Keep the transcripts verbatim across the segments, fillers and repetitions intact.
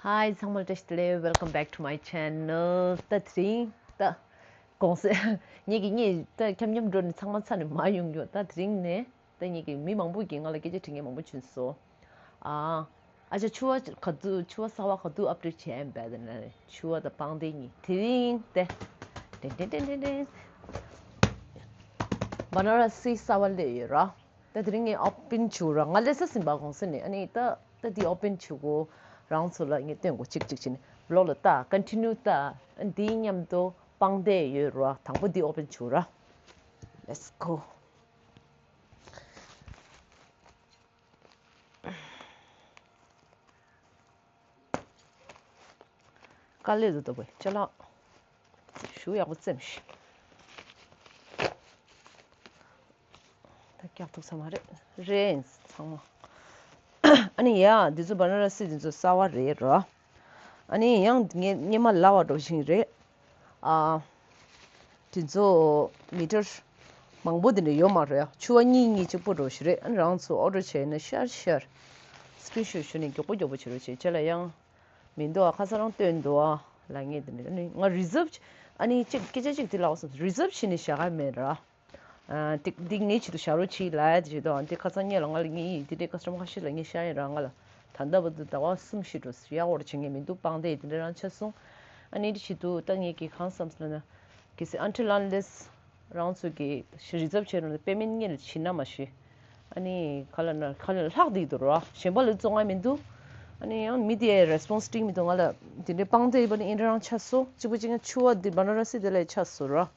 Hi, ཚང་མ་བཀྲ་ཤིས་བདེ་ལེགས། Welcome back to my channel. ད་དེ་རིང་ད་གོང་ས་ངེད་ཀྱི་གཉིས་ད་འཁྱམ་འཁྱམ་འགྲོ་ནས་ཚང་མ་ཚར་ནས་མ་ཡོང་རྒྱུ། ད་དེ་རིང་ནས་ད་ངེད་ཀྱི་མི་མང་པོ་གིས་ང་ལ་སྐད་ཆ་དྲི་མཁན་མང་པོ་བྱུང་སོང་། ཨ་ཨ་ཅག་ཕྱུ་པ་ག་དུས་ཕྱུ་པ་གསར་པ་ག་དུས་ཨབ་ཌེཊ་བྱས་ཡིན་པས། དེ་ནས་ཕྱུ་པ་དང་པང་གདན་གཉིས་དེ་རིང་དེ་ཏན་ཏན་ཏན་ཏན་ཏན་བ་ན་ར་སི་གསར་པ་སླེབས་ཡོད་ར། ད་དེ་རིང་ངས་ཨོ་པན་བྱེད་དགོས་ར། ང་སླེབས་ས་ཟིན་པ་གོང་ས་ནས། ཨ་ནི་ད་ད་འདི་ཨོ་པན་བྱེད་དགོས། རང་ཚོ་ལ་ངས་སྟོན་དགོས། གཅིག་གཅིག་བྱས་ནས་བི་ལོག་ལ་ལྟ། ཀོན་ཊི་ནིའུ་ལྟ། ཨ་འདིའི་མཉམ་དུ་པང་གདན་ཡོད་ར། དང་པོ་འདི་ཨོ་པན་བྱེད་དགོས་ར། Let's go. དཀའ་ལས་འདུག་ད་པོ་ཅ་ལག་ཞུ་ཡག་པོ་བཙེམས་ཤིག་ད་སྐྱག་ཐུག་ས་མ་རེད། རེད་ཚང་མ། ཨ་ནི་ཡ་འདི་ཚོ་བ་ན་ར་སི་འདི་ཚོ་གསར་པ་རེད་ར། ཨ་ནི་ཡང་ངས་སྔོན་མ་ལབ་པ་འདྲ་བོ་ཞིག་རེད། ཨ། དེ་ཚོ་མི་ཊར་མང་པོ་དེ་འདྲ་ཡོད་མ་རེད། ཕྱུ་པ་གཉིས་གཉིས་གཅིག་པོ་འདྲ་བོ་ཞིག་རེད། ཨ་ནི་རང་ཚོ་ཨོ་ཌར་བྱས་ན་ཤར་ཤར་སི་ཀི་རིན་ཤོཊ་ཞུ་ནས་མགྱོགས་པོ་མགྱོགས་པོ་བྱེད་རོགས་བྱེད། ཅ་ལག་ཡང་མི་འདུག་ཨ། ཁ་སང་རང་སྟོན་འདུག་ཨ། ལབ་མཁན་དེ་འདྲ། ཨ་ནི་ང་རི་ཛརབ་ཨ་ནི་གཅིག་སྐད་ཆ་གཅིག་དེ་ལབ་སོང་། རི་ཛརབ་བྱས་ནས་བཞག་ག་མེད་ར། ཨ། འདི་འདི་ངའི་ཆེད་དུ་བཞག་རོགས་གྱིས་ལབ་ཡ་དེ་བྱེད་དོ། འདི་ཁ་སང་ངས་ལ་ང་ལ་ངའི་འདི་འདྲའི་ཀ་སི་ཊ་མར་ཁ་ཤས་ལ་ངས་བཞག་ཡིན་ར། ང་ལ་ད་ལྟ་བར་དུ་ཟླ་བ་གསུམ་བཞི་འགྲོ་ཟེར་ཡག་འོར་བྱེད་མཁན་མི་འདུག་པང་གདན་དེ་འདྲ་རང་ཆགས་སོང་། ཨ་ནི་འདི་བྱེད་དུས་ད་ངས་ཀྱིས་གང་བསམ་སོང་ན། གལ་སྲིད་until unless རང་ཚོ་གིས་རི་ཛརབ་བྱས་རུང་པེ་མེན་ཊི་སྔོན་ལ་བྱེད་ན་མ་ཤེས། ཨ་ནི་ག་ལ་ན་ག་ལ་ལྷག་བསྡད་འདུག་ར། གཞན་པ་ལ་བཙོང་ང་མི་འདུག་ཨ་ནི་ཡང་མི་དེའི་རེ་སི་པོན་སི་འགྲིག་མི་འདུག་ང་ལ་དེ་འདྲའི་པང་གདན་ཡིན་པ་ནི་ཨིན་ར་རང་ཆགས་སོང་། གཅིག་པ་གཅིག་ཡང་ཕྱུ་པ་འདི་བ་ན་ར་སི་དེ་ལ་ཆགས་སོང་ར།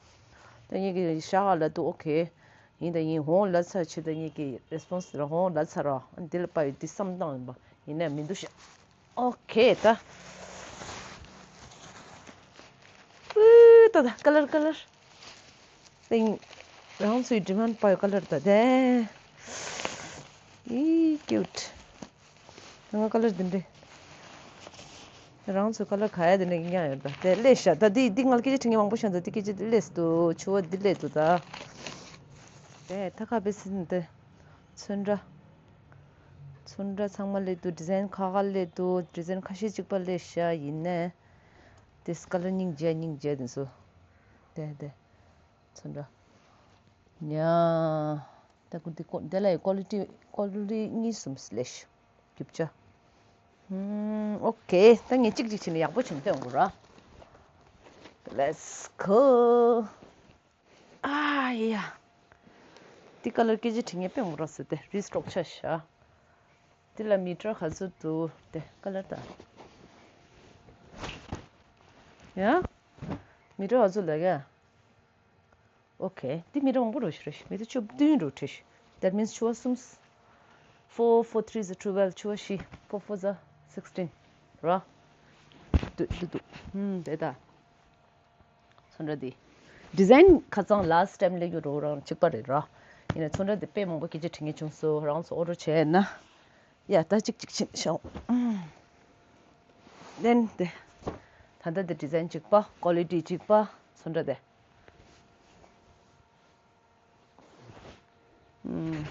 ད་ངེད་ཀྱིས་བཞག་ག་ལབ་འདུག་ཨོ་ཁེ། ཡིན་ད་ཡིན། འོང་ལབ་ཚར་ཕྱིར་ད་ངེད་ཀྱིས་རེ་སི་པོན་སི་ར་འོང་ལབ་ཚར་ར། ཨ་འདི་ལ་དཔག་ཡོད་འདི་བསམ་སྟངས་ཡིན་པ་ཡིན་ན་མི་འདུག་ཤག་ཨོ་ཁེ། ད་ཨུ་ད་ད་ཀ་ལར་ཀ་ལར། ད་ཡིན། རང་ཚོའི་ཌི་མན་ཌི་དཔག་ཡོད་ཀ་ལར་ད་དེ། ཨི་ཀིའུ་ཊི། ང་ཀ་ལར་འདི་འདྲ། རང་ཚོའི་ཀ་ལར་ག་ཡ་དེ་འདྲ་ཡིན་ཡང་ཡོད་ད། དེ་ལས་ཤ་ད་འདི་འདི་ང་ལ་སྐད་ཆ་དྲི་མཁན་མང་པོ་ཤ་ད་འདི་སྐད་ཆ་འདི་ལས་སུ་ཆུ་བ་འདི་ལས་འདུག་ད། དེ་ཐ་ཁ་བེ་སི་འདི་ཚོན་ཁྲ། ཚོན་ཁྲ་ཚང་མ་ལས་འདུག་ཌི་ཛའིན་ཁ་ཁ་ལས་འདུག་ཌི་ཛའིན་ཁ་ཤས་གཅིག་པ་ལས་ཤ་ཡིན་ནས། དེ་ཀ་ལར་སྙིང་རྗེ་སྙིང་རྗེ་དེ་ཚོ། དེ་དེ། ཚོན་ཁྲ། ཡ། ད་ཀུ་འདི་ཀོ་དེ་ལ་ཀོ་ལི་ཊི་ཀོ་ལི་ཊི་གཉིས་གསུམ་སླེབས་ཤག་རྒྱུ་ཆ། ཧུམ། ཨོ་ཁེ། ད་ངས་གཅིག་གཅིག་བྱས་ནས་ཡག་པོ་བྱུང་སྟེ་ཡོང་དགོས་ར། Let's go. ཨ་ཡ། འདི་ཀ་ལར་སྐད་ཆ་དྲི་མཁན་དཔེ་མང་པོ་རག་སོང་། དེ་རི་སི་ཊོག་ཆགས་ཤག་འདི་ལ་མི་ཊར་ག་ཚོད་འདུག་དེ་ཀ་ལར་ད། ཡ། མི་ཊར་ག་ཚོད་ལབ་ཀྱི། ཨོ་ཁེ། འདི་མི་ཊར་མང་པོ་འགྲོ་ཤི་རེད། མི་ཊར་བཅུ་བདུན་འགྲོ་ཁྲིད་ཤི། That means ཕྱུ་པ་གསུམ། Four, four threes are twelve. ཕྱུ་པ་བཞི། Four fours are sixteen. ར། འདུག་འདུག་འདུག་ཧུམ། དེ་ད། ཚོན་ཁྲ་འདི། ཌི་ཛའིན་ཁ་སང་ལ་སི་ཊི་ཊེམ་ལས་རྒྱུ་རོ་རང་གཅིག་པ་རེད་ར། ཡིན་ན་ཚོན་ཁྲ་འདི་དཔེ་མང་པོ་སྐད་ཆ་དྲི་མཁན་བྱུང་སོང་། རང་ཚོ་ཨོ་ཌར་བྱས་ན། ཡ་ད་གཅིག་གཅིག་ཕྱིན་ཤོག་ལྡན་ཏེ། ད་ལྟ་དེ་ཌི་ཛའིན་གཅིག་པ། ཀོ་ལི་ཊི་གཅིག་པ། ཚོན་ཁྲ་དེ། ཨུམ།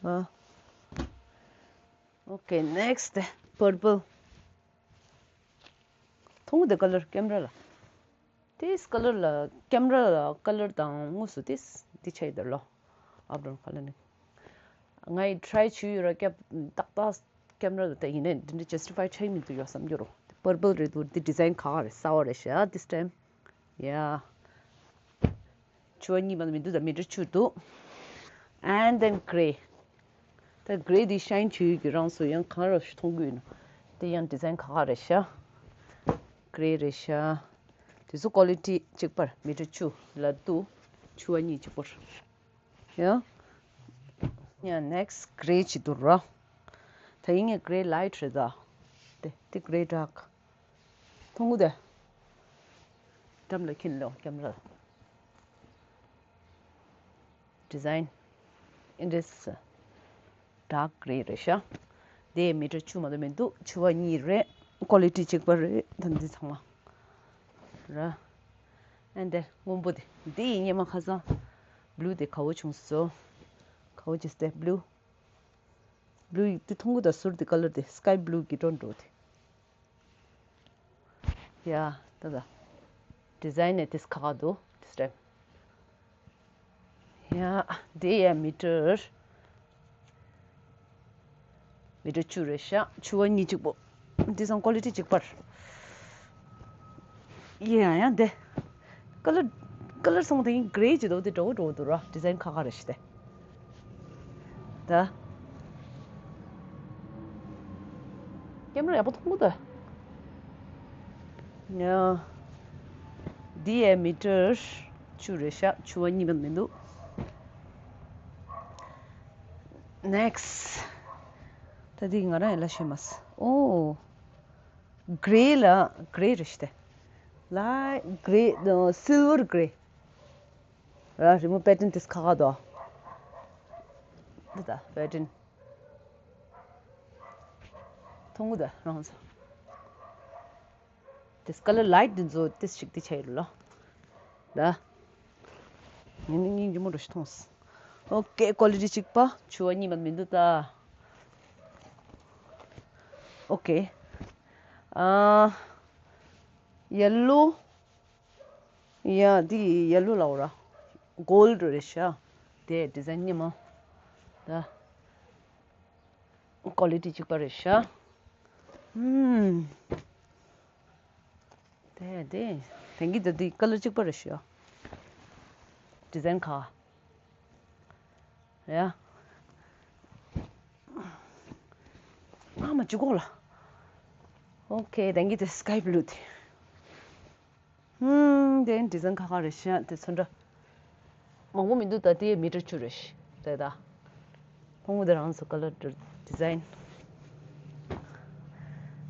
ཨ། Okay, next, purple. མཐོང་གི་འདུག་ཀ་ལར་ཀེམ་ར་ལ། དེས་ཀ་ལར་ལ་ཀེམ་ར་ལ་ཀ་ལར་དང་དངོས་སུ་དེས་འདི་ཆ་ཡི་དར་ལོ། ཨབ་ཌོན་ཀ་ལར་ནི། ང་ཡི་ཊི་རའི་བྱས་ཡོད་ར། ཀེབ་ཏག་ཏག་ཀེམ་ར་ལ་ད་ཡིན་ནའི་འདི་འདྲ་ཇ་སི་ཊི་ཕའི་ཆགས་མི་འདུག་ཡོད་བསམ་རྒྱུ་རོ། པར་པལ་རེད་འདུག་འདི་ཌི་ཛའིན་ཁ་ཁ་རེད། གསར་པ་རེད་ཤག this time. Yeah. ཕྱུ་པ་གཉིས་མ་གཏོགས་མི་འདུག་ད་མི་ཊར་བཅུ་འདུག And then gray. ད་གྷི་རེ་འདི་ཤའིན་བྱེད་ཡུལ་གྱི་རང་སོ་ཡང་གང་ར་ཞིག་མཐོང་གི་ཡོད་ནོ། དེ་ཡང་ཌི་ཛའིན་ཁ་ཁ་རེད་ཤག་གྷི་རེ་རེད་ཤག་དེ་ཚོ་ཀོ་ལི་ཊི་གཅིག་པར་མི་ཊར་བཅུ་ལ་འདུག་ཕྱུ་པ་གཉིས་གཅིག་པར། ཡང་ཡང་ནེག་སི་གྷི་རེ་ཅིག་འདུག་ར། ད་ཡིན་ངས་གྷི་རེ་ལའིཊ་རེད་ད། དེ་དེ་གྷི་རེ་ཌག་མཐོང་གི་འདུག་འགྲམ་ལ་འཁྱེར་ལོ་ཀེམ་ར། Design in this dark gray རེད་ཤག་དེ་མི་ཊར་བཅུ་མ་གཏོགས་མི་འདུག་ཕྱུ་པ་གཉིས་རེད། ཀོ་ལི་ཊི་གཅིག་པ་རེད། ད་འདི་ཚང་མ་ར། And then སྔོན་པོ་དེ། འདི་ཡི་སྔོན་མ་ཁ་སང་བྷུ་ལུ་དེ་ག་བོ་བྱུང་སོང་། ག་བོ་ཇི་སྟེ་བྷུ་ལུ། བྷུ་ལུ་ཡི་དེ་མཐོང་གི་འདུག་ཟུར་དེ་ཀ་ལར་དེ་སི་ཀའི་བྷུ་ལུ་གི་ཊོན་འགྲོ་དེ། ཡ། ད་ད། ཌི་ཛའིན་ནི་དེས་ཁ་ཁ་འདུག་དེ་སྟེ། ཡ། དེ་ཡ་མི་ཊར། མི་ཊར་བཅུ་རེད་ཤག་བཅུ་པ་གཉིས་གཅིག་པོ། འདི་ཚང་ཀོ་ལི་ཊི་གཅིག་པ་རེད། ཡ་ཡ་དེ། ཀ་ལར། ཀ་ལར་སོང་དེ་གིན་གྷེ་རེ་ཅིག་འདུག་དེ་འདྲ་བོ་འདྲ་བོ་འདུག་ར། ཌི་ཛའིན་ཁ་ཁ་རེད་ཤག་དེ། ད། ཀེམ་ར་ཡག་པོ་མཐོང་གི་འདུག་ཡ། འདི་ཡའི་མི་ཊར་བཅུ་རེད་ཤག་བཅུ་པ་གཉིས་པ་མི་འདུག་ནེག་སི་ཊི། ད་འདི་ང་རང་ཡང་ལ་ཤེས་མ་སོང་། ཨོ། གྷེ་རེ་ལ་གྷེ་རེ་རེད་ཤག་དེ། ལའི་གྷེ་རེ། སིལ་ཝར་གྷེ་རེ། ར་རི་མོ་པེ་ཊན་དེས་ཁ་ཁ་འདུག་འདི་ད་པེ་ཊན། མཐོང་གི་འདུག་རང་ཚོ། དེས་ཀ་ལར་ལའིཊ་འདི་ཚོ་དེས་ཞིག་དེ་ཆ་ཡོད་ལོ། ད། ངས་ནི་སྙིང་རྗེ་མོ་འདྲ་ཞིག་མཐོང་སོང་། ཨོ་ཀེ། ཀོ་ལི་ཊི་གཅིག་པ། བཅུ་པ་གཉིས་པ་མི་འདུག་ད། ཨོ་ཀེ། ཨ། ཡེ་ལོ། ཡ། འདི་ཡེ་ལོ་ལབ་ར། གྷོལ་ཌི་རེད་ཤག་དེ་ཌི་ཛའིན་སྙན་མོ། ད། ཀོ་ལི་ཊི་གཅིག་པ་རེད་ཤག་ཧུམ། དེ་དེ། དེང་གི་དེ་འདི་ཀ་ལར་གཅིག་པ་རེད་ཤག་ཌི་ཛའིན་ཁ། ཡ། ཨ་མ་ཅི་གོ་ལ། ཨོ་ཀེ། དེང་གི་དེ་སི་ཀའི་བྷི་ལུ་དེ། ཧུམ། དེ་ཌི་ཛའིན་ཁ་ཁ་རེད་ཤག་དེ་ཚོ་འདྲ། མང་པོ་མི་འདུག་ད་དེ་མི་ཊར་བཅུ་རེད་ཤག་དེ་ད། ཕུང་པོ་དེ་རང་ཚོ་ཀ་ལར་ཌི་ཛའིན།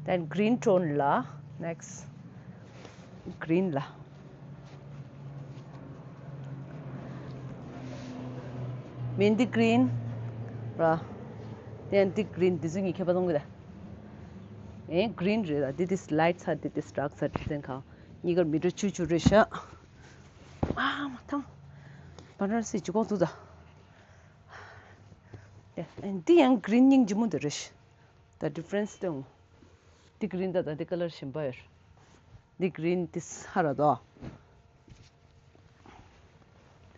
Then green tone ལ། next green ལ། མེན་དི་གྷི་རིན་ར། དེ་ཡང་དི་གྷི་རིན་འདི་ཚོ་གཉིས་ཁྱད་པར་གཏོང་གི་རེད། ཨེ་གྷི་རིན་རེད་ད། འདི་དེས་ལའིཊ་ཚ། འདི་དེས་ཌརྐ་ཚ། འདི་ཚོ་གང་གཉིས་ཀར་མི་ཊར་བཅུ་བཅུ་རེད་ཤག་ཨ་མ་ཐང་། བ་ར་ཎ་སི་ཅི་གོང་འདུག་ད། ཨེ་འདི་ཡང་གྷི་རིན་སྙིང་རྗེ་མོ་འདི་རེད་ཤག་ད་ཌི་ཕ་རེན་སི་དེ་འོང་། འདི་གྷི་རིན་ད་ད་འདི་ཀ་ལར་གཞན་པ་ཡོད། འདི་གྷི་རིན་དེས་ཧ་ར་དོ།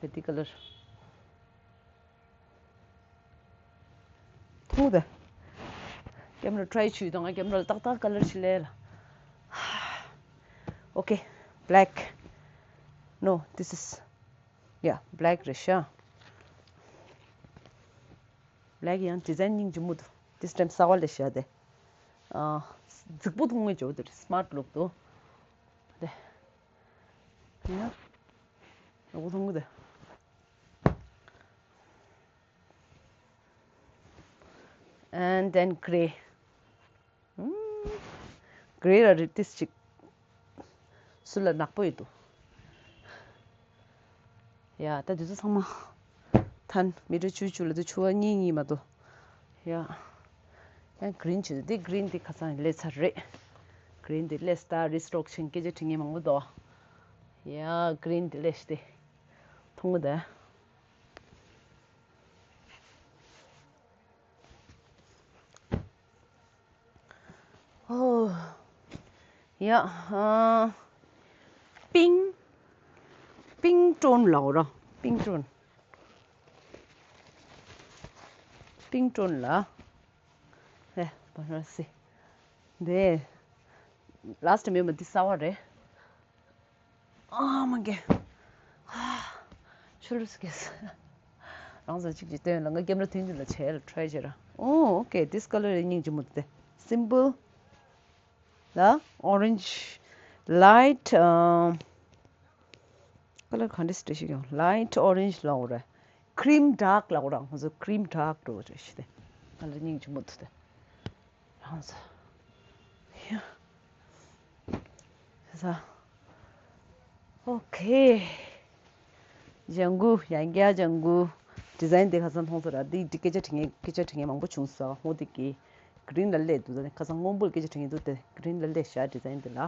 ད་འདི་ཀ་ལར། མཐོང་ད། ཀེམ་ར་ཊ་རའི་བྱུས་དང་ཀེམ་ར་ལ་ཏག་ཏག་ཀ་ལར་ཞིག་ལས་ལ། Okay, black. No, this is, yeah, black རེད་ཤག Black ཡང་ཌི་ཛའིན་སྙིང་རྗེ་མོ་འདུག This time གསར་པ་ལས་ཤག་དེ། ཨ། རྫིག་པོ་མཐོང་མེད་ཅོ་དེ་སི་མར་ཊི་ལུག་འདུག་དེ། ཡ། ཡག་པོ་མཐོང་གི་དེ། And then grey. ཨུམ། གྷི་རེ་ར་རི་ཏིས་ཅིག་སུ་ལ་ནག་པོ་ཡོད་དོ། ཡ། ད་དེ་ཚོ་ཚང་མ་ཐན་མི་ཊར་བཅུ་བཅུ་ལ་དུ་ཆུ་བ་གཉིས་གཉིས་མ་གཏོགས། ཡ། ཡང་གྷི་རིན་བྱེད་དུ་འདི་གྷི་རིན་འདི་ཁ་སང་ལས་ཚར་རེད། གྷི་རིན་འདི་ལས་ད་རི་སི་ཊོག་ཆེན་སྐད་ཆ་དྲི་ངེས་མང་པོ་འདུག་ཡ། གྷི་རིན་འདི་ལས་ཤི་སྟེ། མཐོང་གི་འདུག་ཨོ། ཡ། ཨ། པིང་། པིང་ཊོན་ལབ་ར། པིང་ཊོན། པིང་ཊོན་ལ། ཨེ། བ་ར་ཎ་སི། འདི། ལཱ་སི་ཊི་མེད་པ་འདི་གསར་པ་རེད། ཨ་མ་གེ། ཨ། ཆུ་ལུ་སི་གེ་སི། རང་ཚོ་གཅིག་གཅིག་སྟོན་ལ་ང་ཀེམ་ར་ཐོན་རྒྱུ་ལ་བྱས་ལ་ཊ་རའི་བྱས་ར། Oh, okay, this color རེ་སྙིང་རྗེ་མོ་འདུག་སྟེ། Simple. ལ་orange light, ཨ། ཀ་ལར་ག་འདྲ་སི་འདྲ་ཞིག་ཡོང་། Light orange ལབ་ར། Cream dark ལབ་ར། ང་ཚོ་cream dark འགྲོ་རེ་ཞིག་སྟེ། ཀ་ལར་སྙིང་རྗེ་མོ་འདུག་སྟེ། རང་ཚོ། ཡ། ས། Okay. ལྗང་གུ། ཡང་བསྐྱར་ལྗང་གུ། ཌི་ཛའིན་དེ་ཁ་སང་མཐོང་ཚར་ར། འདི་འདི་སྐད་ཆ་དྲི་ངེས་སྐད་ཆ་དྲི་ངེས་མང་པོ་བྱུང་སོང་། འོ་དེ་གི་གྷི་རིན་ལ་སླེབས་འདུག་ད་ནི་ཁ་སང་སྔོན་པོ་ལ་སྐད་ཆ་དྲི་ངེས་འདུག་སྟེ། གྷི་རིན་ལ་སླེབས་ཤག་ཌི་ཛའིན་དེ་ལ།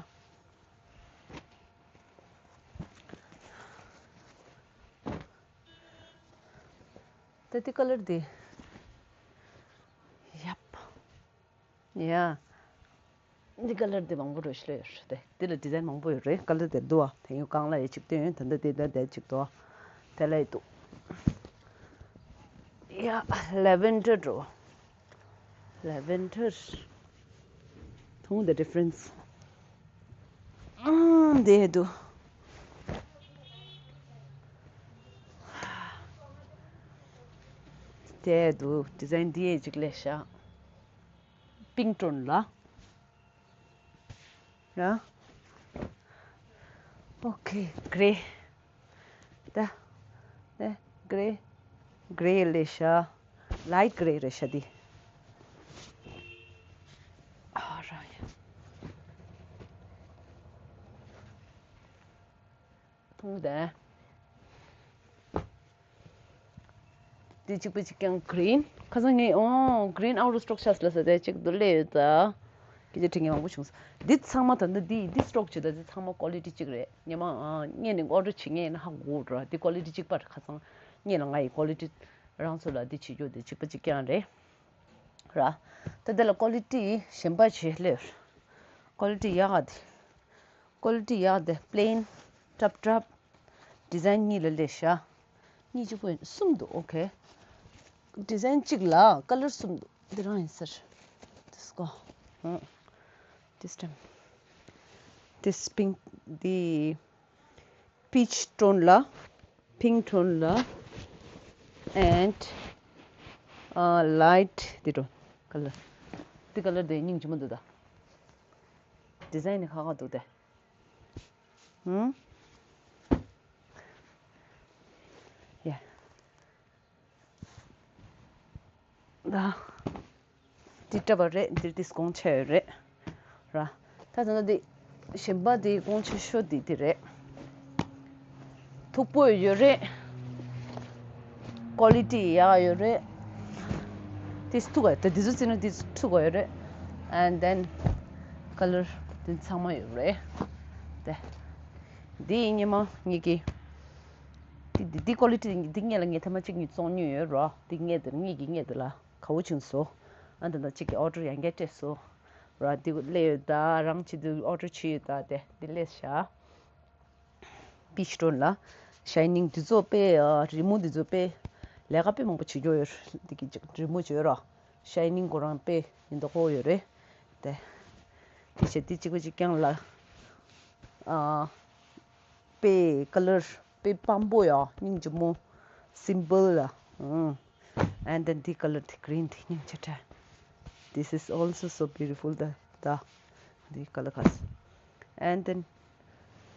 ད་འདི་ཀ་ལར་འདི། ཡབ། ཡ། འདི་ཀ་ལར་འདི་མང་པོ་རེད་ཤི་ལོས་རེད། འདི་ལ་ཌི་ཛའིན་མང་པོ་ཡོད་རེད། ཀ་ལར་དེ་འདུག་ཨ། དེ་ཡོད་གང་ལ་ཡོད་ཅིག་སྟོན་ཡོད། ད་ལྟ་དེ་ད་དེ་ཅིག་འདུག་ཨ། དེ་ལ་ཡོད་འདུག་ཡ། ལེ་ཝེན་ཌར་འགྲོ། ལེ་ཝེན་ཌར། མཐོང་། The difference. ཨང་། དེ་འདུག་དེ་འདུག་ཌི་ཛའིན་འདི་ཡས་ཅིག་ལས་ཤག་པིང་ཊོན་ལ། ར། ཨོ་ཁེ། གྷེ་རེ། ད། ད། གྷེ་རེ། གྷེ་རེ་ལས་ཤག་ལའིཊ་གྷེ་རེ་རེད་ཤག་འདི། ཨ་ར་ཡ། མཐོང་དེ། འདི་གཅིག་པ་གཅིག་རྐྱང་གྷི་རིན། ཁ་སང་ངས་ཨོ་གྷི་རིན་ཨའུ་ཊར་སི་ཊོག་ཆགས་ལ་ཟེར་ཏེ་གཅིག་ཏུ་སླེབས་ཡོད་ད། སྐད་ཆ་དྲི་མཁན་མང་པོ་བྱུང་སོང་། འདི་ཚང་མ་ད་ལྟ་འདི་འདི་སི་ཊོག་བྱེད་ད། འདི་ཚང་མ་ཀོ་ལི་ཊི་གཅིག་རེད། ཉི་མ་ཨ་སྔོན་ནས་ཨོ་ཌར་བྱེད་མཁན་ཡིན་ན་ཧ་གོ་འགྲོ། འདི་ཀོ་ལི་ཊི་གཅིག་པ་རེད། ཁ་སང་སྔོན་ལ་ང་ཡི་ཀོ་ལི་ཊི་རང་ཚོ་ལ་འདི་བྱེད་རྒྱུ་འདི་གཅིག་པ་གཅིག་རྐྱང་རེད། ར། ད་དེ་ལ་ཀོ་ལི་ཊི་གཞན་པ་བྱེད་སླེབས། ཀོ་ལི་ཊི་ཡག་ག་དེ། ཀོ་ལི་ཊི་ཡག་དེ་པི་ལེན་ཊབ་ཊབ། ཌི་ཛའིན་གཉིས་ལ་སླེབས་ཤག་གཉིས་གཅིག་པོ་ཡིན། གསུམ་འདུག་ཨོ་ཁེ། ཌི་ཛའིན་གཅིག་ལ་ཀ་ལར་གསུམ་འདུག་འདི་རང་ཡིན་ཟེར། དིས་ཀོ། ཧུང་། དིས་ཊེམ། དིས་པིང་། འདི་པིཆ་ཊོན་ལ། པིང་ཊོན་ལ། ཨེན་ཌི་ཨ་ལའིཊ་འདི་ཊོན་ཀ་ལར། འདི་ཀ་ལར་དེ་སྙིང་རྗེ་མོ་འདུག་ད། ཌི་ཛའིན་ནི་ཁག་ཁག་འདུག་སྟེ། ཧུང་། ཡ། ད། འདི་སྤྲད་པ་རེད། འདིར་འདི་སྒོང་ཆེ་ཡོད་རེད། ར། ད་ད་ལྟ་འདི་གཞན་པ་འདི་སྒོང་ཆེ་ཤོས་འདི་འདི་རེད། མཐུག་པོ་ཡོད་རེད། ཀོ་ལི་ཊི་ཡག་ཡོད་རེད། འདི་མཐུག་ག་ད་འདི་ཚོ་བརྩིས་ན་འདི་མཐུག་ག་ཡོད་རེད། And then ཀ་ལར་འདི་ཚང་མ་ཡོད་རེད། དེ། འདི་ཉི་མ་ངེད་ཀྱི། འདི་འདི་འདི་ཀོ་ལི་ཊི་འདི་སྔོན་ལ་ངས་ཐེངས་མ་གཅིག་གཉིས་བཙོང་མྱོང་ཡོད་ར། འདི་སྔོན་དེར་ངེད་ཀྱི་སྔོན་དེ་ལ་དགའ་བོ་བྱུང་སོང་། ཨ་ད་ད་གཅིག་གི་ཨོ་ཌར་ཡང་བསྐྱར་སྤྲད་སོང་། ར་འདི་སླེབས་ཡོད་ད། རང་བྱེད་དུ་ཨོ་ཌར་བྱས་ཡོད་ད། དེ་འདི་སླེབས་ཤག་པིཆ་ཊོན་ལ། ཤའི་ནིང་འདི་ཚོ་དཔེ་ཨ་རི་མོ་འདི་ཚོ་དཔེ་ལས་ཀ་དཔེ་མང་པོ་བྱེད་རྒྱུ་ཡོད། འདི་གི་ཅིག་རི་མོ་བྱོས་ར། ཤའི་ནིང་ཁོ་རང་དཔེ་ཡིན་མདོག་ཁ་པོ་ཡོད་རེད། དེ། དེ་བྱས་འདི་གཅིག་པ་གཅིག་རྐྱང་ལ། ཨ། དཔེ་ཀ་ལར་དཔེ་སྤམ་པོ་ཡ། སྙིང་རྗེ་མོ། སིམ་པལ་ལ། ཨང་། And then འདི་ཀ་ལར་འདི་གྷི་རིན་འདི་སྙིང་རྗེ་དྲགས། This is also so beautiful. ད་ད་འདི་ཀ་ལར་ཁ་སི། And then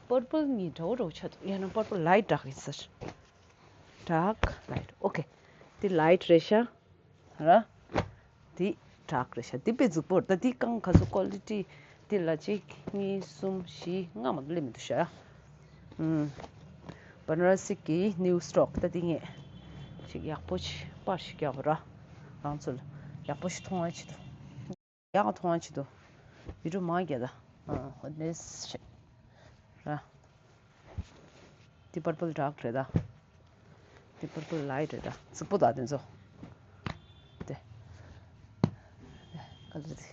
པར་པལ་གཉིས་འདྲ་བོ་འདྲ་བོ་ཆགས་འདུག་ཡང་ན་པར་པལ་ལའིཊ་ཌརྐ་ཡིན་ཟེར། ཌརྐ་ལའིཊ། ཨོ་ཁེ། འདི་ལའིཊ་རེད་ཤག་ར། འདི་ཌརྐ་རེད་ཤག་འདི་དཔེ་རྫིག་པོ་རེད། ད་འདི་རྐང་ག་ཚོད་ཀོ་ལི་ཊི། འདི་ལ་གཅིག་གཉིས་གསུམ་བཞི་ལྔ་མ་གཏོགས་སླེབས་མི་འདུག་ཤག་ཨུམ། བ་ན་ར་སི་གི་ནིའུ་སི་ཊོག་ད་འདི་ངས་ཅིག་ཡག་པོ་ཅིག་པར་ཞིག་རྒྱག་དགོས་ར། རང་ཚོ་ལ་ཡག་པོ་ཞིག་མཐོང་བ་ཆེད་དུ། ཡག་མཐོང་བ་ཆེད་དུ། བི་ཌིའོ་མང་རྒྱག་ད། ཨ་ཧོ་ནེས་ཤེ། ར། འདི་པར་པལ་ཌརྐ་རེད་ད། འདི་པར་པལ་ལའིཊ་རེད་ད། རྫིག་པོ་ད་དེ་ཚོ། དེ། ཀ་ལར་དེ།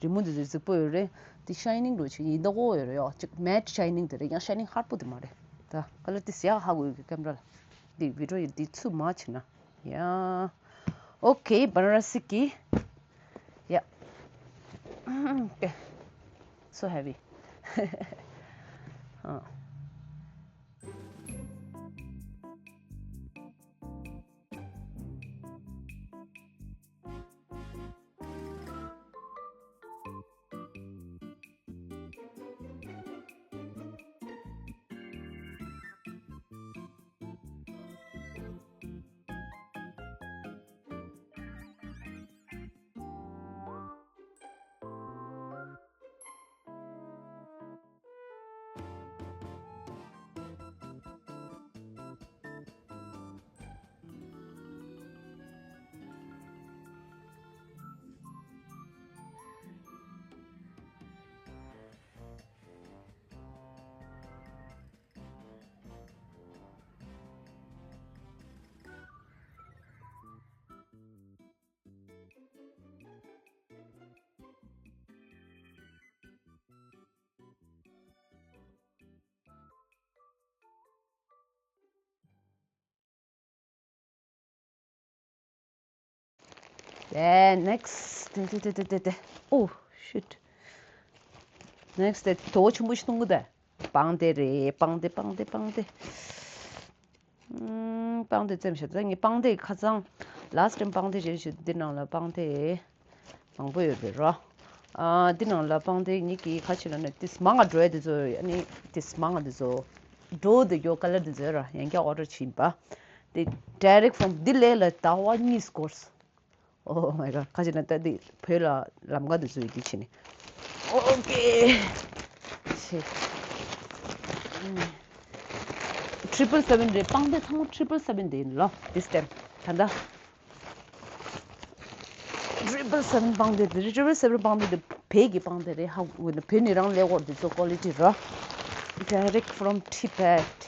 རི་མོ་འདི་ཚོ་རྫིག་པོ་ཡོད་རེད། འདི་ཤའི་ནིང་འདྲ་བོ་ཅིག་ཡིན་མདོག་ཁ་པོ་ཡོད་རེད་ཡ། ཅིག་མེཊ་ཤའི་ནིང་དེ་རེད། ཡང་ཤའི་ནིང་ཧར་པོ་དེ་མ་རེད་ད། ཀ་ལར་དེ་ཟེར་ཡག་ཧ་གོ་ཡོད་ཀྱི་ཀེམ་ར་ལ། འདི་བི་ཌིའོ་ཡི་འདི་ཚུར་མར་བྱས་ན། ཡ། ཨོ་ཁེ། བ་ན་ར་སི་གི། ཡ། ཨོ་ཁེ། So heavy. ཨ། དེ་next དེ་དེ་དེ་དེ་དེ་དེ། Oh shit. Next དེ་དོ་ཆུང་པོ་ཞིག་གཏོང་གི་དེ། པང་དེ་རེད། པང་དེ་པང་དེ་པང་དེ། ཨུམ། པང་དེ་བཙེམ་ཤག་ད་ངས་པང་དེ་ཁ་སང་last time པང་དེ་རེད་ཞུ། འདི་ནང་ལ་པང་དེ་མང་པོ་ཡོད་པའི་རོ། ཨ། འདི་ནང་ལ་པང་དེ་ཉིད་ཀྱི་ཁ་ཕྱི་ལ་ནི་ཏིས་མང་ང་འགྲོ་ཡ་དེ་ཚོ། ཨ་ནི་ཏིས་མང་ང་དེ་ཚོ་འགྲོ་དེ་ཡོད། ཀ་ལར་དེ་ཚོ་ར་ཡང་བསྐྱར་order བྱིན་པ། དེ་direct from འདི་ལས་ལ་ཟླ་བ་གཉིས་འགོར་སོང་། Oh my god. ཁ་ཕྱི་ལ་ད་དེ་བོད་ལ་ལམ་ཀ་དེ་ཚོ་ཡོད་དེ་བྱིན་ནི། Okay. ཤེ། triple seven རེད། པང་དེ་ཚང་མ་triple seven དེ་ཡིན་ལོ། This time ད་ལྟ། triple seven པང་དེ་དེ། triple seven པང་དེ་དེ་བོད་ཀྱི་པང་དེ་རེད། ཧ་གོ་ན་བོད་ནས་རང་ལས་འགོར་དེ་ཚོ་quality ར། Direct from Tibet.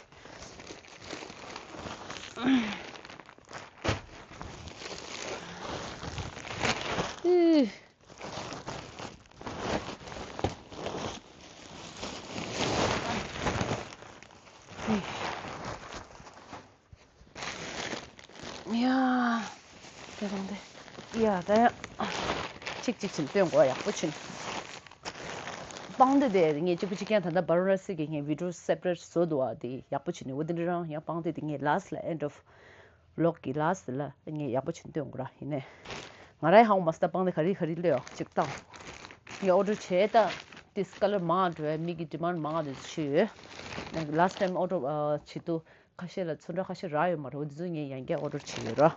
ཡ། དེ་རང་དེ། ཡ་ད་ཡ། གཅིག་གཅིག་ཕྱིན་སྟོན་དགོས། ཡག་པོ་ཕྱིན། པང་དེ་དེ་ངས་གཅིག་པུ་གཅིག་རྐྱང་ད་ལྟ་བ་ར་ན་སི་གི་ངས་video separate བཟོ་འདུག་ཨ། དེ་ཡག་པོ་ཕྱིན་ནི་འོ་དེ་འདྲ་རང་ཡང་པང་དེ་དེ་ངས་last ལ་end of vlog གི་last ལ་ངས་ཡག་པོ་ཕྱིན་སྟོན་དགོས་ར། ཡིན་ནས་ང་རའི་ཧང་མ་སྟ་པང་དེ་ག་རི་ག་རི་ལོས་ཡོ་གཅིག་བཏང་། ངས་order བྱས་ད་ཏིས་ཀ་ལར་མང་འགྲོ་བས་མི་གི་demand མང་དེ་ཞུས་ཡོད། last time order བྱེད་དུས། ཁ་ཤས་ལ་ཚོན་ཁྲ་ཁ་ཤས་རག་ཡོད་མ་རེད། འོ་འདི་ཚོ་ངས་ཡང་བསྐྱར་order བྱས་ཡོད་ར།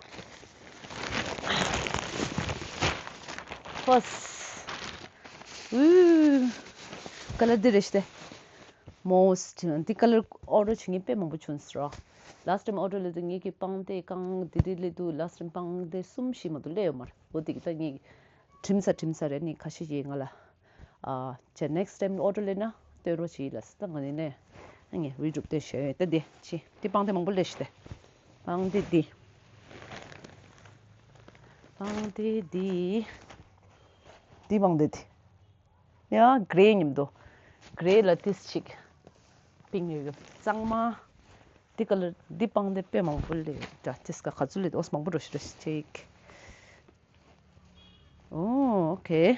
First ཨུ། ཀ་ལར་འདི་རེད་ཤི་ཏེ། Most འདི་ཀ་ལར་order བྱེད་མཁན་དཔེ་མང་པོ་བྱུང་ཟེར་ར། Last time order སླེབས་དུས་ངེད་ཀྱི་པང་གདན་གང་འདི་འདི་སླེབས་དུས་last time པང་གདན་གསུམ་བཞི་མ་གཏོགས་སླེབས་ཡོད་མ་རེད། འོ་འདི་གི་ད་ངས་དྲིམ་ས་དྲིམ་ས་རེད། ནི་ཁ་ཤས་ཀྱིས་ང་ལ། ཨ། ཅེ་next time order སླེབས་ན་སྟོན་རོགས་བྱེད་ལ་ཟེར། ད་ང་ནི་ནས་ངས་རི་སྒྲུབ་སྟོན་ཞུ་ཡོད། ད་འདི་ཅི་འདི་པང་གདན་མང་པོ་སླེབས་ཤི་ཏེ། པང་གདན་འདི། པང་གདན་འདི། འདི་པང་གདན་འདི། ཡ་grey མཉམ་དུ། grey ལ་ཏིས་ཅིག་pink ཡོད་ཡོད་གཙང་མ། འདི་ཀ་ལར་འདི་པང་གདན་དཔེ་མང་པོ་སླེབས་ད། ཏིས་ཀ་ག་ཚོད་སླེབས་འོ་མང་པོ་འགྲོ་ཤི་ར་ཅིག་ཨོ། ཨོ་ཁེ།